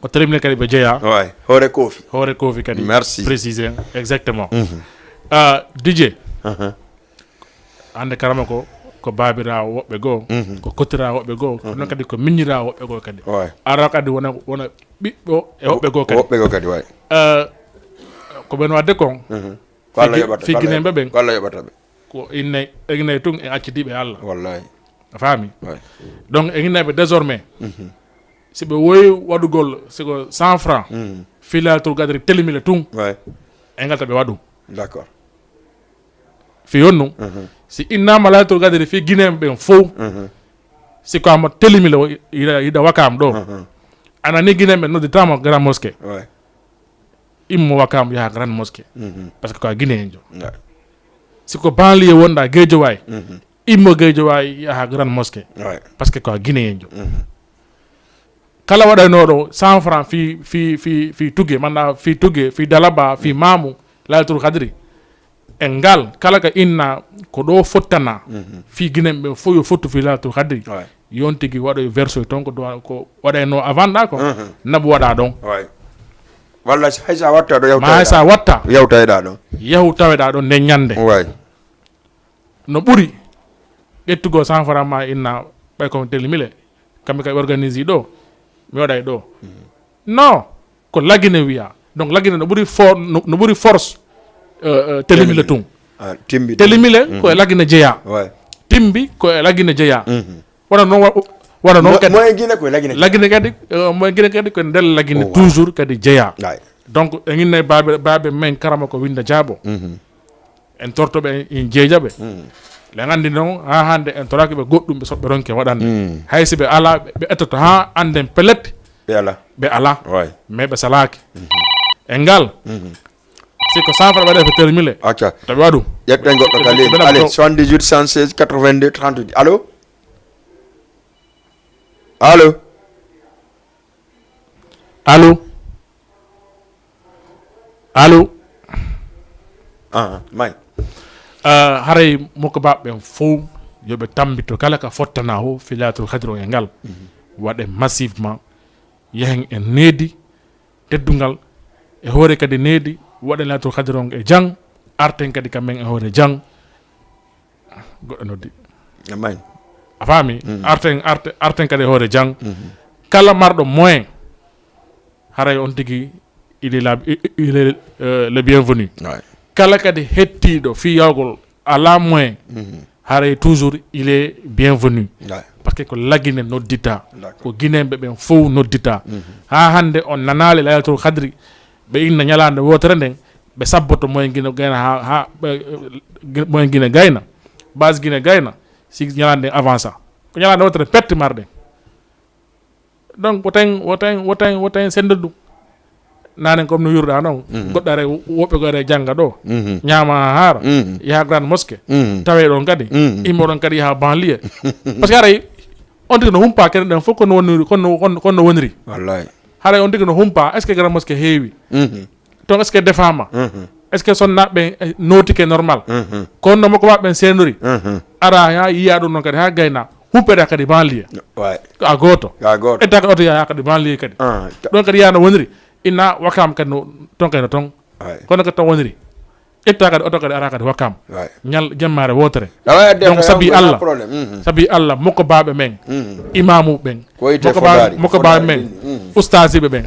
Ko tribune kadi ɓe jeyaa. Ouais. Hoore Kofi. Hoore Kofi kadi. Merci. Préciser. Exactement. Mhm. Euh, D J. Uh-huh. Hannde karama ko, ko baabiraawo woɓɓe goo, mhm, ko kotiraawo woɓɓe goo, kono, mhm, kadi ko miñiraawo woɓɓe goo kadi. Ouais. Ara kadi wona, wona ɓiɗɗo e woɓɓe goo kadi. Woɓɓe goo kadi, ouais. Eh, ko ɓen waɗde kon, mhm, ko Allah fii, yoɓata, fii ko Allah Guinéen ɓe yoɓata, ɓen. Ko Allah yoɓata ɓe. Ko innay, innay tun e accidiiɓe Allah. Wallahi. A faami? Ouais. Donc, e innay ɓe désormais, mhm, si ɓe woyi waɗugol, si ko cent francs, mhm, fii Laylatul Qadri telimile tun, ouais, e ngal ta ɓe waɗu. D'accord. Fii on non, mhm, si innaama Laylatul Qadri fii Guinéen ɓen fow, mhm, si ko ama telimile o yiɗa, yiɗa Wakaam ɗo. Mhm. A nani Guinéen ɓen nodditaama Grand Mosquée. Ouais. Immo Wakaam yaha Grand Mosquée. Mhm. Parce que ko a Guinéen jo. Ouais. Si ko banlieue wonɗa Guédiawaye, mhm, immo Guédiawaye yaha Grand Mosquée. Ouais. Parce que ko a Guinéen jo. Mhm. Kala waɗanooɗo cent francs fii, fii, fii, fii Tuge, manda fii Tuge, fii Dalaba, fii, mm, Maamu, Laylatul Qadri. E ngal, kala ka inna ko ɗo fottana, mhm, fii Guinéen ɓe fow yo fottu fii Laylatul Qadri. Ouais. Yon tigi waɗoy verso ton ko duwa, ko waɗayno avant ɗa ko, mhm, nabu waɗa ɗon. Ouais. Walla si, hay sa watta ɗo, ma hay sa watta, yawtayɗa ɗon. Yahu taweɗa ɗon nden ñande. Ouais. No ɓuri ƴettugol cent francs ma inna ɓay ko telimile, kamɓe ka organise ɗo, mi waɗay ɗo. Mhm. Non, ko Lagine wiya. Donc Lagine no ɓuri for-, no, no ɓuri force, euh, euh, telimile tun. Ah, timbi, telimile, mhm, ko e Lagine jeya. Ouais. Timbi ko e Lagine jeya. Mhm. Wona non wa-, wona non mo-, kadi. Mo e Gine ko e Lagine. Lagine kadi, euh, mo e Gine kadi ko e nder Lagine, oh, wow, toujours kadi jeya. Ouais. Donc, e inna e baabe, baabe men karama ko Winda Jaabo. Mhm. En torto ɓe, en jeeja ɓe. Mm. Ɗen anndi non, haa hannde en toraaki ɓe goɗɗum ɓe soɓɓe ronke waɗande. Mm. Hay si ɓe alaa, ɓe, ɓe ettoto haa annden pellet. Ɓe alaa. Ɓe alaa. Ouais. Mais ɓe salaaki. Mhm. E ngal, si ko cent francs ɓe waɗi affecteur mille, acca, tawi waɗu. Ƴetten goɗɗo ka leydi. Allez, soixante-dix-huit, cent seize, quatre-vingt-deux, trente-huit. Allo? Allo? Allo? Allo? Ah, may. Ah, haray mokko baɓe ɓen fow, yo ɓe tambito kala ka fottana ho fi Laylatul Qadri on e ngal. Waɗen massivement, yahen en needi teddungal, e hoore kadi needi, waɗen Laylatul Qadri on e jang, arten kadi kamɓe e hoore jang. Goɗɗo noddi. Amay. A faami? Arten, arten, arten kadi e hoore jang. Kala marɗo moyen, haray on tigi, il est la, il est, euh, le bienvenu. Ouais. Kala kadi hettiiɗo fii yawgol alaa moyen, haray toujours il est bienvenu. Ouais. Parce que ko La Guinée noddita. D'accord. Ko Guinéen ɓe ɓen fow noddita. Haa hannde on nanaali Laylatul Qadri, ɓe inna ñalaande wootere nden, ɓe sabboto moyen Guinée gayna haa, haa, ɓe, eh, moyen Guinée gayna, base Guinée gayna, si ñalaande nden avansa. Ko ñalaande wootere perte marɗen. Donc, woten, woten, woten, woten senndu ɗum. Nanen comme no wirɗa non, goɗɗo are, woɓɓe ko are jannga ɗo, ñaama haa haara, yaha Grande Mosquée, tawe ɗon kadi, immo ɗon kadi yaha banlieue. Parce que haray, on tigi no humpa kene ɗen fof kono woniri, kono, kono, kono woniri. Wallahi. Haray on tigi no humpa, est-ce que Grande Mosquée heewi? Ton est-ce que defaama? Est-ce que sonnaaɓe ɓen, eh, nootike normal? Kono no makko ɓen seenori? Ara haa yiya ɗum non kadi, haa gayna, humpere kadi banlieue. Ouais. Ko a gooto. Ko a gooto. Etta kadi oto yaha kadi banlieue kadi. Ah, ta- Ɗon kadi yaha no woniri. Inna Wakam kadi no, ton kadi no ton. Ouais. Kono kadi ton woniri. Etta kadi oto kadi ara kadi Wakam. Ouais. Ñal jemmaare wootere. Ah, ouais, donc, sabi Allah, problème. Sabi Allah, mokko baɓe men, imamu ɓen, ko wiyete mokko ba-, fondaari, mokko baɓe fondaari men, ɗin. Ustaasiɓe ɓen,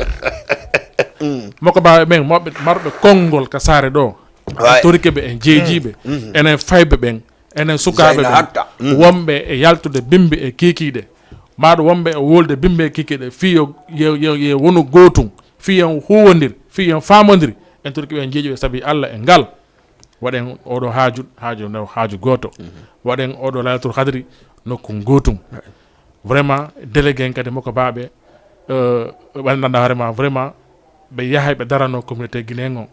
mokko baɓe men, mawɓe marɓe konngol ka saare ɗo. Ouais. Torike ɓe, en jeejiiɓe, enen fayɓe ɓen, enen sukaaɓe ɓen, wonɓe e yaltude bimbi e kiikiiɗe, maɗo wonɓe e wolde bimbi e kiikiiɗe, fii yo, yo, yo, yo wonu gootum, fii yo en huuwondir, fii yo en faamondir, en torike ɓe, en jeejiiɓe sabi Allah e ngal. Waɗen oɗo haaju, haaju nde, haaju gooto. Waɗen oɗo Laylatul Qadri nokku gootum. Vraiment, délégué en kadi mokko baɓe, euh, ɓe anndanɗa hoore ma, vraiment, ɓe yahay ɓe darano communauté guinéen on.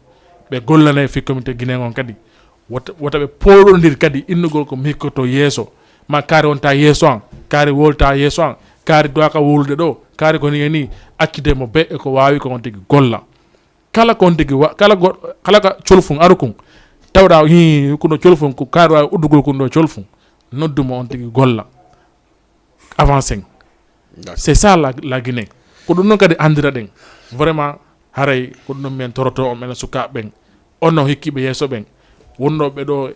Ɓe gollanay fii communauté guinéen on kadi. Wota, wota ɓe pooɗondir kadi innugol ko mi hikkoto yeeso. Ma kaari wonta yeeso an, kaari wolta yeeso an, kaari duwaka wolude ɗo, kaari ko ni e ni, accude mo be e ko waawi ko on tigi golla. Kala ko on tigi wa-, kala go-, kala ka colfun aru kun, tawɗa, hii, kuno colfun, ko kaari waawi uddugol kun ɗo colfun, noddu mo on tigi golla. Avancen. D'accord. C'est ça la, la Guinée. Ko ɗum ɗon kadi anndiraɗen. Vraiment, haray ko ɗum ɗon min toroto on, minen sukaaɓe ɓen. Onon hikkiiɓe yeeso ɓen. Wonnooɓe ɗo,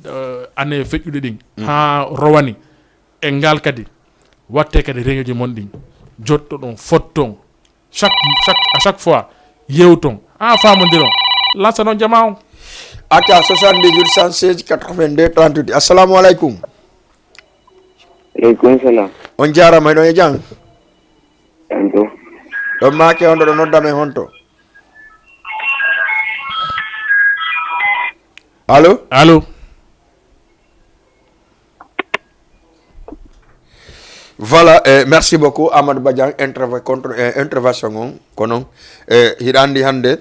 eh, année feƴƴuɗi ɗin. Haa rowani. E ngal kadi, watte kadi réunion ji mon ɗin. Jotto ɗon, fotton. Chaque, chaque, à chaque fois, yewton. Ah, faamondiron. Lansa non jama on. Acca, soixante-dix-huit, cent seize, quatre-vingt-deux, trente-huit. Assalamu alaikum. Aleykum salam. On jaaraama, hiɗon e jam? Jam to. Ɗon maake on ɗo nodda men honto? Allo? Allo? Voilà, eh, merci beaucoup, Amadou Badian, interve-, contre, eh, intervention on. Kono, eh, hiɗa anndi hannde,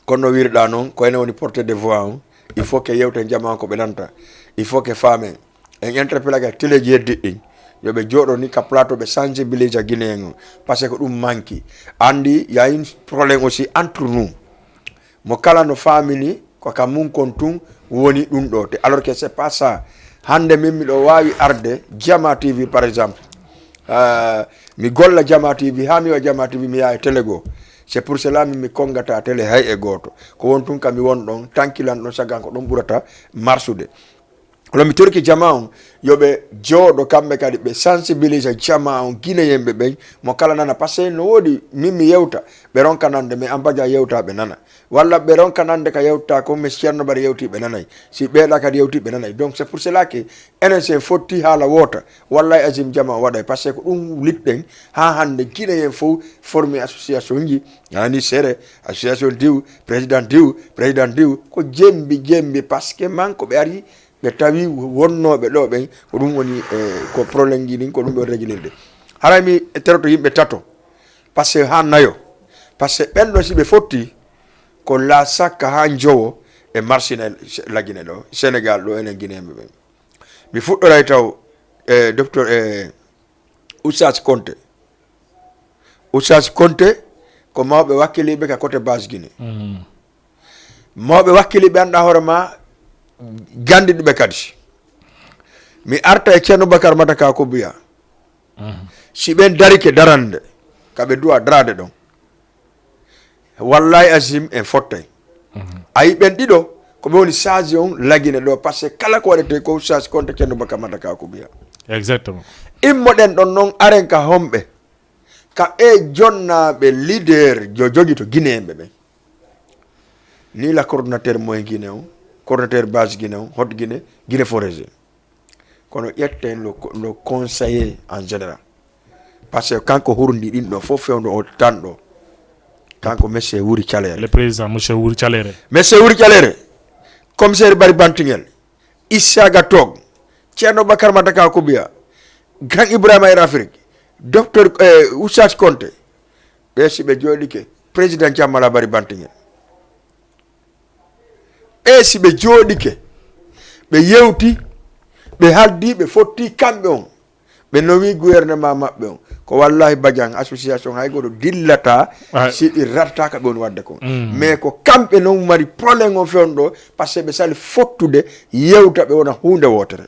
kono no wirɗa non, ko enen woni porteur de voix on. Il faut que yewten jama on ko ɓe nanta. Il faut que faamen. En interpellaka télé ji heddiɗi ɗin. Yo ɓe jooɗo ni ka plateau, ɓe sensibilisa Guinéen on. Parce que ko ɗum manki. Anndi, y a un problème aussi entre nous. Mo kala no faamini ko ka mun kon tun woni ɗum ɗo. Te alors que c'est pas ça. Hannde min miɗo waawi arde Jama T V, par exemple. Ah, mi golla Jama T V, haa mi wa Jama T V, mi yaha e télé goo. C'est pour cela min mi konngata télé hay e gooto. Ko won tun ka mi won ɗon, tankilan ɗon, sagan ko ɗon ɓurata marsude. Kono mi torike jama on, yo ɓe jooɗo kamɓe kadi, ɓe sensibilisa jama on, Guinéen ɓe ɓen, mo kala nana. Parce que no woodi, min mi yewta, ɓe ronka nande, mais an Badian yewta, ɓe nana. Walla ɓe ronka nande ka yewta kon, mais Ceerno Bari yewti, ɓe nanay. Si ɓeeɗa kadi yewti, ɓe nanay. Donc, c'est pour cela que enen sen fotti haala woota, wallahi azim jama on waɗay. Parce que ko ɗum liɗɗen, haa hannde Guinéen fof formi association ji, yani sere, association diw, président diw, président diw, ko jembi, jembi, parce que man ko ɓe ari, ɓe tawi wonnooɓe ɗo ɓen, ko ɗum woni, eh, ko problème ji ɗin, ko ɗum ɓe réglirde. Haray mi teroto yimɓe tato, parce que haa nayo, parce que ɓen ɗon si ɓe fotti, ko la sakka haa njowo e marsina Lagine ɗo, Senegal ɗo, enen Gineeɓe ɓen. Mi fuɗɗoray taw e docteur e Oustaz Konte. Oustaz Konte ko mawɓe wakkiliiɓe ka côté base Guinée. Mawɓe wakkiliiɓe anndaa hoore ma, ganndiɗuɓe kadi. Mi arta e Ceerno Bakar Mataka Kubiya. Si ɓen darike darande, ka ɓe duwa daraade ɗon. Wallahi Azim en fottay. A yi ɓen ɗiɗo, ko ɓe woni saaji on Lagine ɗo, parce que kala ko waɗetee ko Oustaz Konte Ceerno Bakar Mataka Kubiya. Exactement. Immoɗen ɗon non, aren ka homɓe, ka e jonnaaɓe leader jo jogi to Guinéen ɓe ɓen. Ni la coordonnateur moyen Guinée on, coordonnateur base Guinée on, hot Guinée, Guinée Foraisienne. Kono ƴetten le, le conseiller en général. Parce que kanko hurndi ɗin ɗo fof fewndo o tan ɗo. Kanko monsieur Wuri Calere. Le président, monsieur Wuri Calere. Monsieur Wuri Calere, commissaire Bari Bantingel, Issaga Tog, Ceerno Bakar Mataka Kubiya, Grand Ibrahima Air Afrique, docteur eh, Oustaz Konte, ɓe si ɓe jooɗike, président Jammala Bari Bantingel. E si ɓe jooɗike, ɓe yewti, ɓe haldi, ɓe fotti kamɓe on, ɓe nowi gouvernement maɓɓe on, ko wallahi Badiane association hay goɗo dillata si ɗi ratata ka ɓe woni wadde kon. Mais ko kamɓe non mari problème on fewndo ɗo, parce que ɓe sali fottude yewta ɓe wona huunde wootere.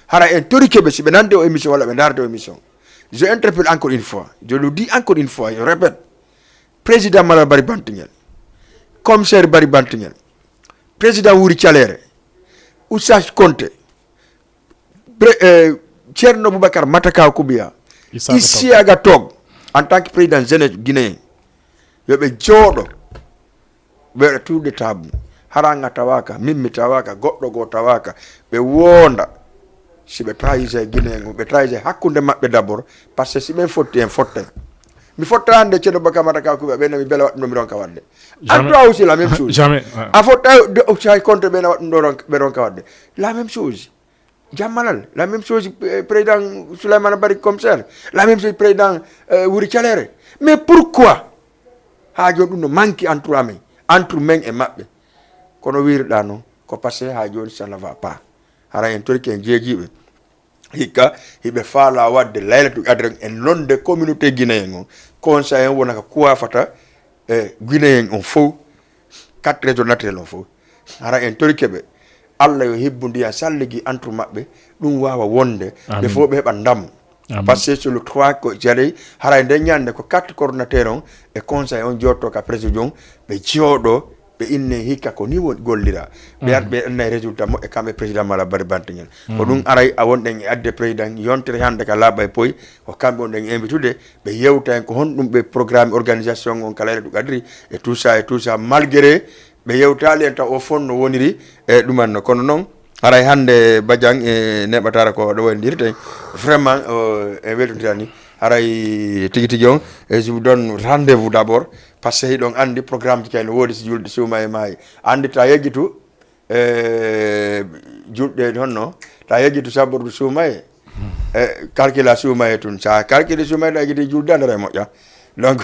Hara en torike ɓe si ɓe nande o émission walla ɓe ndarde o émission. Je interpelle encore une fois, je le dis encore une fois, je répète, président Malal Bari Bantingel, commissaire Bari Bantingel, président Wuri Calere, Oustaz Konte, Bre- eh, Ceerno Boubacar Matakaw Kubiya, Isiyaga Tog, en tant que président jeunesse guinéen, yo ɓe jooɗo ɓe tour de table. Hara nga tawaka, min mi tawaka, goɗɗo goo tawaka, ɓe wonda. Si ɓe trahise Guinée ngun, ɓe trahise hakkunde maɓɓe d'abord, parce que si ɓen fotti en fottay. Mi fotta hannde Ceerno Boubacar Matakaw Kubiya, ɓen mi bela waɗɗum ɗo mi ronka waɗde. Antoine aussi la même chose. Jamais. A fotta de aussi hay contre ɓen waɗɗum ɗo ronka ɓe ronka waɗde. La même chose. Jammalal, la même chose, eh, président Souleymane Bari Commissaire, la même chose président eh, Wuri Calere. Mais pourquoi? Ha joni ɗum no manque entre amen, entre men e maɓɓe. Kono wiriɗa non, ko parce que ha joni ça ne va pas. Hara en torike en jeejiɓe. Hikka hiɓe faala wadde laylatu qadre e nonde communauté guinéen on. Conseil on wona ka kuwafata e guinéen on fow, quatre régions naturelles on fow. Hara en torike ɓe, Allah yo hibbu ndiyan salligi entre maɓɓe, ɗum waawa wonde, ɓe fof ɓe heɓa ndam. Parce que sur le trois ko jarey, haray nden ñande ko quatre coordinateur on e conseil on jotto ka président, ɓe jooɗo, ɓe inne hikka ko ni woni gollira. Ɓe ar-, ɓe annay résultat moƴƴo kamɓe président Mala Bari Bantingel. Ko ɗum aray a wonɗen e adde président yontere hannde ka laaɓa e poy, ko kamɓe wonɗen invitude, ɓe yewta en ko honɗum ɓe programme organisation on ka layla du qadri, et tout ça, et tout ça, malgré ɓe yewtaali en taw o fon no woniri e ɗumanno. Kono noon, haray hannde Badiane e neɓataara ko ɗo waynodirten. Vraiment, euh, en weltondirani. Haray tigi tigi on, e je vous donne rendez-vous d'abord, parce que hiɗon anndi programme ji kay no woodi si julde suuma e maayi. Anndi ta yejjitu, e julɗe honno, ta yejjitu saburdu suuma e, e calcula suuma e tun. Sa calcule suuma e ɗa yejjiti julde andara e moƴƴa. Donc,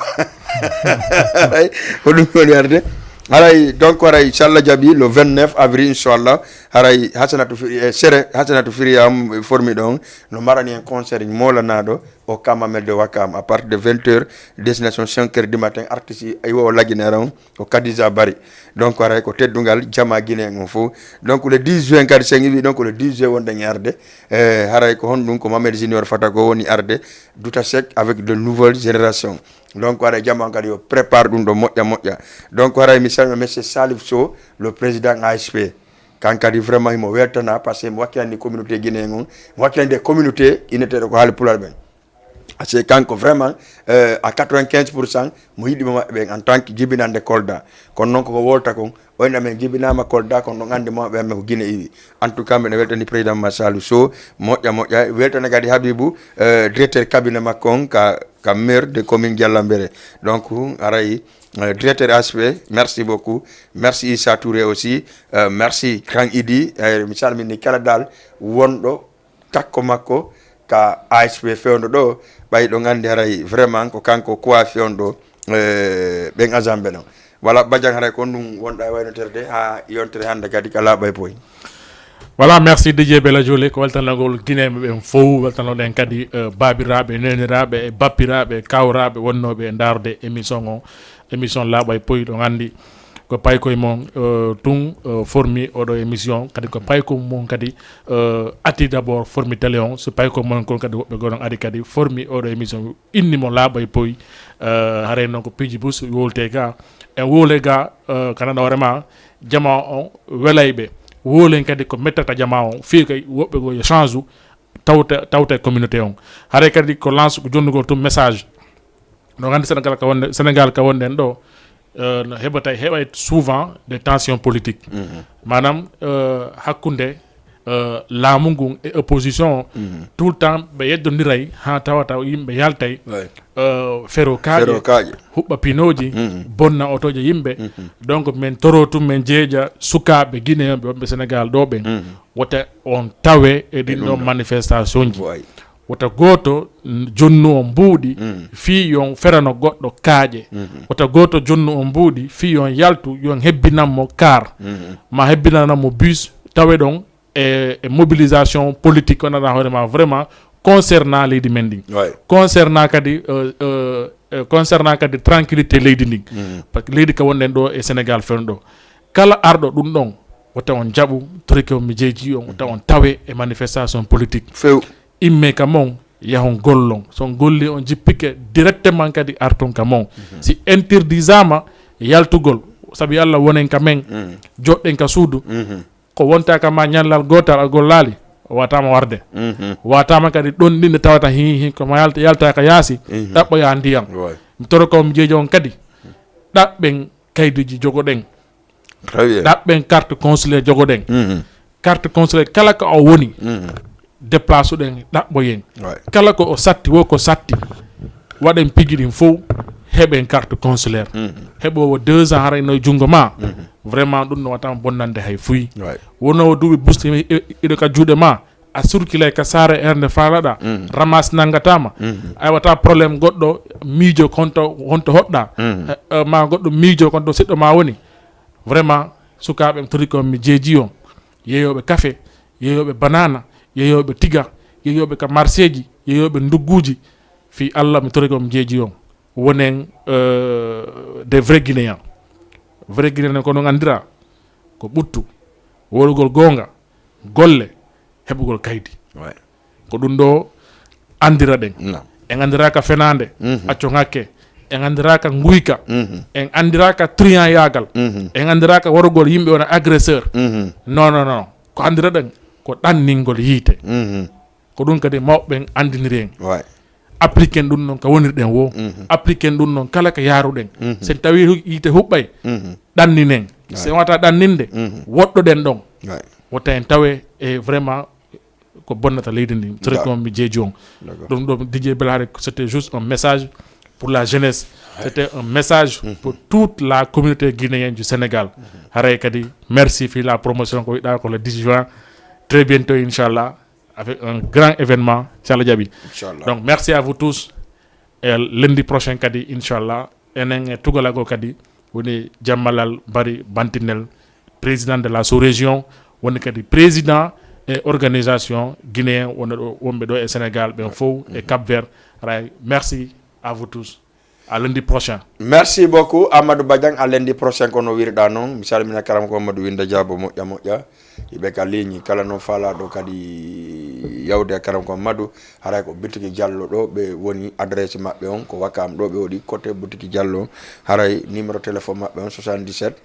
haray, ko ɗum woni arde. Haray, donc, haray, si Allah jaɓi, le vingt-neuf avril, inchallah, haray, Hasanatu Firi, e Sere, Hasanatu Firi am, formi ɗon, no marani en concert moolanaɗo, au Camp Mamel de Ouakam, à partir de vingt heures, destination cinq heures du matin, artiste, iwo o laginera on, ko Khadija Bari. Donc, haray, ko teddungal, jama Guinée on fof. Donc, le dix juin, kadi, sen iwi, donc, le dix juin, wonɗen e arde. Eh, haray, ko honɗum, ko Mamel Junior Fata ko woni arde, Douta Seck avec de nouvelles générations. Donc, haray jama on kadi yo prépare ɗum ɗo moƴƴa moƴƴa. Donc, haray mi salmina monsieur Salif Sow, le président A S P. Kan kadi vraiment himo weltana, parce que mo wakkilani communauté guinéen on, mo wakkilani des communautés inneteeɗo ko haali Pulaar ɓen. Parce que kanko vraiment, euh, à quatre-vingt-quinze pour cent, mo yiɗi mo maɓɓe ɓen en tant que jibinande Kolda. Kono noon koko wolta kon, on amen jibinaama Kolda, kono ɗon anndi mo maɓɓe amen ko Guinée iwi. En tout cas, mbiɗa weltani président Masalu Sow, moƴƴa, moƴƴa. Weltana kadi Habibou, euh, directeur cabinet makko on ka, ka maire de commune Diallambéré. Donc, haray, euh, directeur A S P, merci beaucoup. Merci Issa Touré aussi. Euh, merci Grand Idi. Euh, mi salmini kala dal wonɗo takko makko ka A S P fewndo ɗo. Ɓay ɗon anndi haray vraiment ko kanko kuwa fewndo, euh, ɓen agent ɓe ɗon. Wala Badiane, haray ko on ɗum wonɗa e waynotirde haa yontere hannde kadi ka laaɓay poy. Voilà, merci D J Bella Jolé. Ko weltanagol Guinéen ɓen fow, weltanoɗen kadi, eh, baabiraaɓe, neeniraaɓe, e bappiraaɓe, kawraaɓe wonnooɓe e ndaarde émission o, émission laaɓay poy, ɗon anndi ko paykoye mon, eh, tun, eh, formi oɗo émission, kadi ko paykoye mon kadi, eh, ati d'abord formi télé on, so paykoye mon kon kadi woɓɓe goo ɗon ari kadi formi oɗo émission, inni mo laaɓay poy, eh, haray noon ko piiji bus wowlete ga, en wowle ga, eh, kana ɗo hoore ma, jamaa on welay ɓe. Wowlen kadi ko mettata jamaa on, fii kay woɓɓe goo yo change u, tawta, tawta e communauté on. Haray kadi ko lance, ko jonnugol tun message. Ɗon anndi Sénégal ka wonde, Sénégal ka wonɗen ɗo, eh, no heɓata, heɓay souvent des tensions politiques. Maanaam, eh, hakkunde, eh, laamu ngun e opposition, tout le temps ɓe yeddondiray haa tawata yimɓe yaltay, eh, fero kaaƴe, huɓɓa pinooji, bonna otooje yimɓe. Donc, men toro tun, men jeeja sukaaɓe Guinéen ɓe wonɓe Sénégal ɗo ɓen, wota on tawe e ɗin ɗon manifestation ji. Wota gooto n-, jonnu on mbuuɗi fii yon ferano goɗɗo kaaƴe. Wota gooto jonnu on mbuuɗi fii yon yaltu, yon hebbinan mo car, maa hebbinan mo bus, tawe ɗon e, e mobilisation politique, on nana hoore ma vraiment concernant leydi men ndin. Concernant kadi, euh, euh, euh, concernant kadi tranquillité leydi ndin. Parce que leydi ka wonɗen ɗo e Sénégal fen ɗo. Kala arɗo ɗum ɗon, wota on jaɓu, torike on mi jeeji on, wota on tawe e manifestation politique. Few. Imme ka mon, yahon gollon. So on golli, on jippike directement kadi arton ka mon. Si interdisama yaltugol, sabi Allah wonen ka men, joɗɗen ka suudu. Ko wonta ka ma ñallal gootal a gollaali, o wataama warde. Wataama kadi ɗon ɗin ɗe tawata hi, hi, ko ma yalta, yalta ka yaasi, ɗaɓɓoya ndiyam. Mi toro ko mi jeeji on kadi, ɗaɓɓen kayduji jogoɗen. Très bien. Ɗaɓɓen carte consulaire jogoɗen. Carte consulaire kala ko o woni, déplace ɗen, ɗaɓɓoyen. Kala ko o satti, wo ko satti, waɗen piiji ɗin fow, heɓen carte consulaire. Heɓoowo deux ans hara ino e junngo ma, vraiment ɗum no wata bonnande hay fuy. Wonoowo duuɓi busti i-, i-, iɗo ka juuɗe ma, a surkilay ka saare ernde faalaɗa, ramas nangatama. Ay wata problème goɗɗo miijo konto, honto hoɗɗa. Eh, eh, ma goɗɗo miijo konto siɗɗo ma woni. Vraiment, sukaaɓe mi tori ko mi jeeji on. Yeeyooɓe kafe, yeeyooɓe banana, yeeyooɓe tiga, yeeyooɓe ka marseeji, yeeyooɓe ndugguuji. Fii Allah, mi tori ko mi jeeji on. Wonen, euh, des vrais Guinéens. Vrai Guinéen ko non anndira ko ɓuttu, wolugol goonga, golle, heɓugol kaydi. Ko ɗum ɗo anndira ɗen. En anndiraaka fenaande, accon hakke. En anndiraaka nguyka. En anndiraaka triyanyaagal. En anndiraaka warugol yimɓe wona agresseur. Non, non, non. Ko anndira ɗen ko ɗanningol yiite. Ko ɗum kadi mawɓe ɓen anndiniri en. Appliquer ɗum non ka wonirɗen wo. Appliquer ɗum non kala ka yaaruɗen. Sen tawi hu-, yiite huɓɓay, ɗanninen. Sen wata ɗanninde, woɗɗoɗen ɗon. Wota en tawe e vraiment ko bonnata leydi ndi. Très comme mi jeeji on. Ɗum ɗo D J Belhare, c'était juste un message pour la jeunesse. C'était un message pour toute la communauté guinéenne du Sénégal. Haray kadi, merci fii la promotion ko wiɗa ko le dix juin. Très bientôt, inchallah, avec un grand événement, si Allah jaɓi. Inchallah. Donc, merci à vous tous. E lundi prochain kadi, inchallah, enen e tugalago kadi, woni Jammalal Bari Bantinel, président de la sous-région, woni kadi président e organisation guinéen wonɓe ɗo, wonɓe ɗo e Sénégal, ɓen fow e Cap Vert. Haray, merci à vous tous. À lundi prochain. Merci beaucoup, Amadou Badiang. À lundi prochain, kono wirɗa non. Mi salmina karam ko Amadou Winda Diabo, moƴƴa, moƴƴa. Yiɓe ka ligne, kala non faalaɗo kadi yawde e karam ko Amadou. Haray ko Bitiki Diallo ɗo ɓe woni, adresse maɓɓe on ko Wakam ɗo ɓe woni, côté Bitiki Diallo. Haray numéro téléphone maɓɓe on soixante-dix-sept,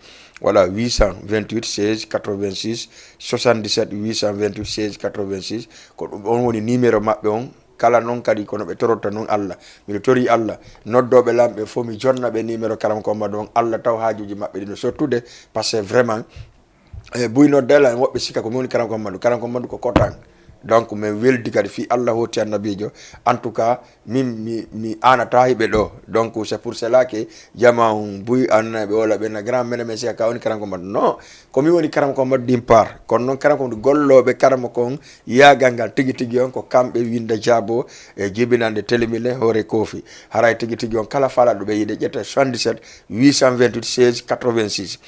voilà, huit cent vingt-huit seize quatre-vingt-six, soixante-dix-sept huit cent vingt-huit seize quatre-vingt-six. Ko ɗum on woni numéro maɓɓe on. Kala non kadi kono ɓe tororta non Allah. Miɗo tori Allah, noddooɓe lan ɓe fof mi jonna ɓe numéro karam ko Amadou on, Allah taw haajuuji maɓɓe ɗin no sottude, parce que vraiment, eh, buy nodda lan woɓɓe sikka ko mi woni karam ko Amadou, karam ko Amadou ko kotan. Donc, min weldi kadi fii Allah hooti annabiijo. En tout cas, min mi, mi aanata hiɓe ɗo. Donc, c'est pour cela que jama on buy anana ɓe wala ɓe na grand mene men si ka woni karam ko mbaɗa. Non, ko mi woni karam ko mbaɗa d'une part. Kono non karam ko gollooɓe karam kon yaagal ngal tigi tigi on ko kamɓe winda jaabo e jibinande telemile hoore koofi. Haray tigi tigi on kala fala ɗo ɓe yiɗe ƴetta soixante-dix-sept huit cent vingt-huit seize quatre-vingt-six.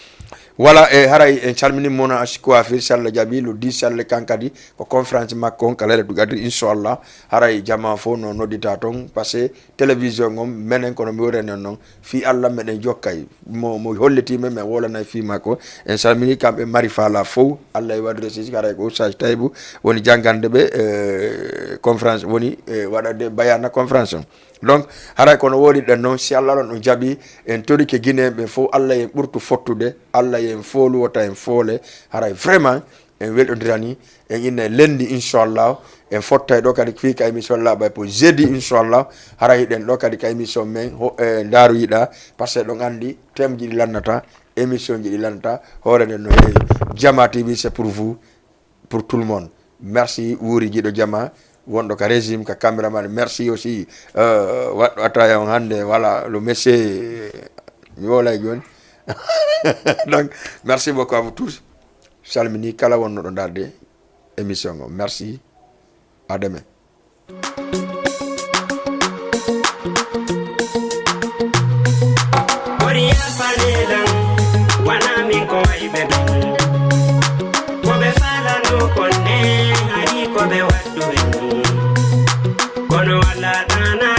Voilà, e haray en calmini Mona Coiffure, si Allah jaɓi, le dix si Allah kan kadi, ko conférence makko on, ka Laylatul Qadri, inchallah. Haray jama fof no noddita ton, parce que télévision on, menen kono mi wurani on non. Fii Allah meɗen jokkay. Mo, mo holliti men, men wolanay fii makko. En salmini kamɓe mari faala fof. Allah e waɗude sisi, haray ko Oustaz Taïbou woni janngande ɓe, eh, conférence, woni, eh, waɗande bayana conférence on. Donc, haray kono woɗi ɗen non, si Allah ɗon ɗum jaɓi, en torike Guinéen ɓen fof, Allah en ɓurtu fottude, Allah en foolu wota en foole, haray vraiment, en welɗondirani, en inna e lendi, inchallah, en fottay ɗo kadi fii ka émission laaɓay pour jeudi, inchallah, haray hiɗen ɗo kadi ka émission men, ho-, eh, ndaaru yiɗa, parce que ɗon anndi, thème ji ɗi lannata, émission ji ɗi lannata, hoore nden no heewi. Jama T V, c'est pour vous. Pour tout le monde. Merci, Wuri Giɗo Jama, wonɗo ka régime, ka caméraman. Merci aussi, euh, waɗɗo ataya on hannde, voilà, le monsieur, mi wolay jooni. Donc, merci beaucoup à vous tous. Salmini kala wonnoɗo ndarde émission o. Merci. À demain. Bori yalfane lan, wana min ko wayɓe ɓen. Ko ɓe faalano kon ne, hari ko ɓe waɗɗu en. Kono wala ɗana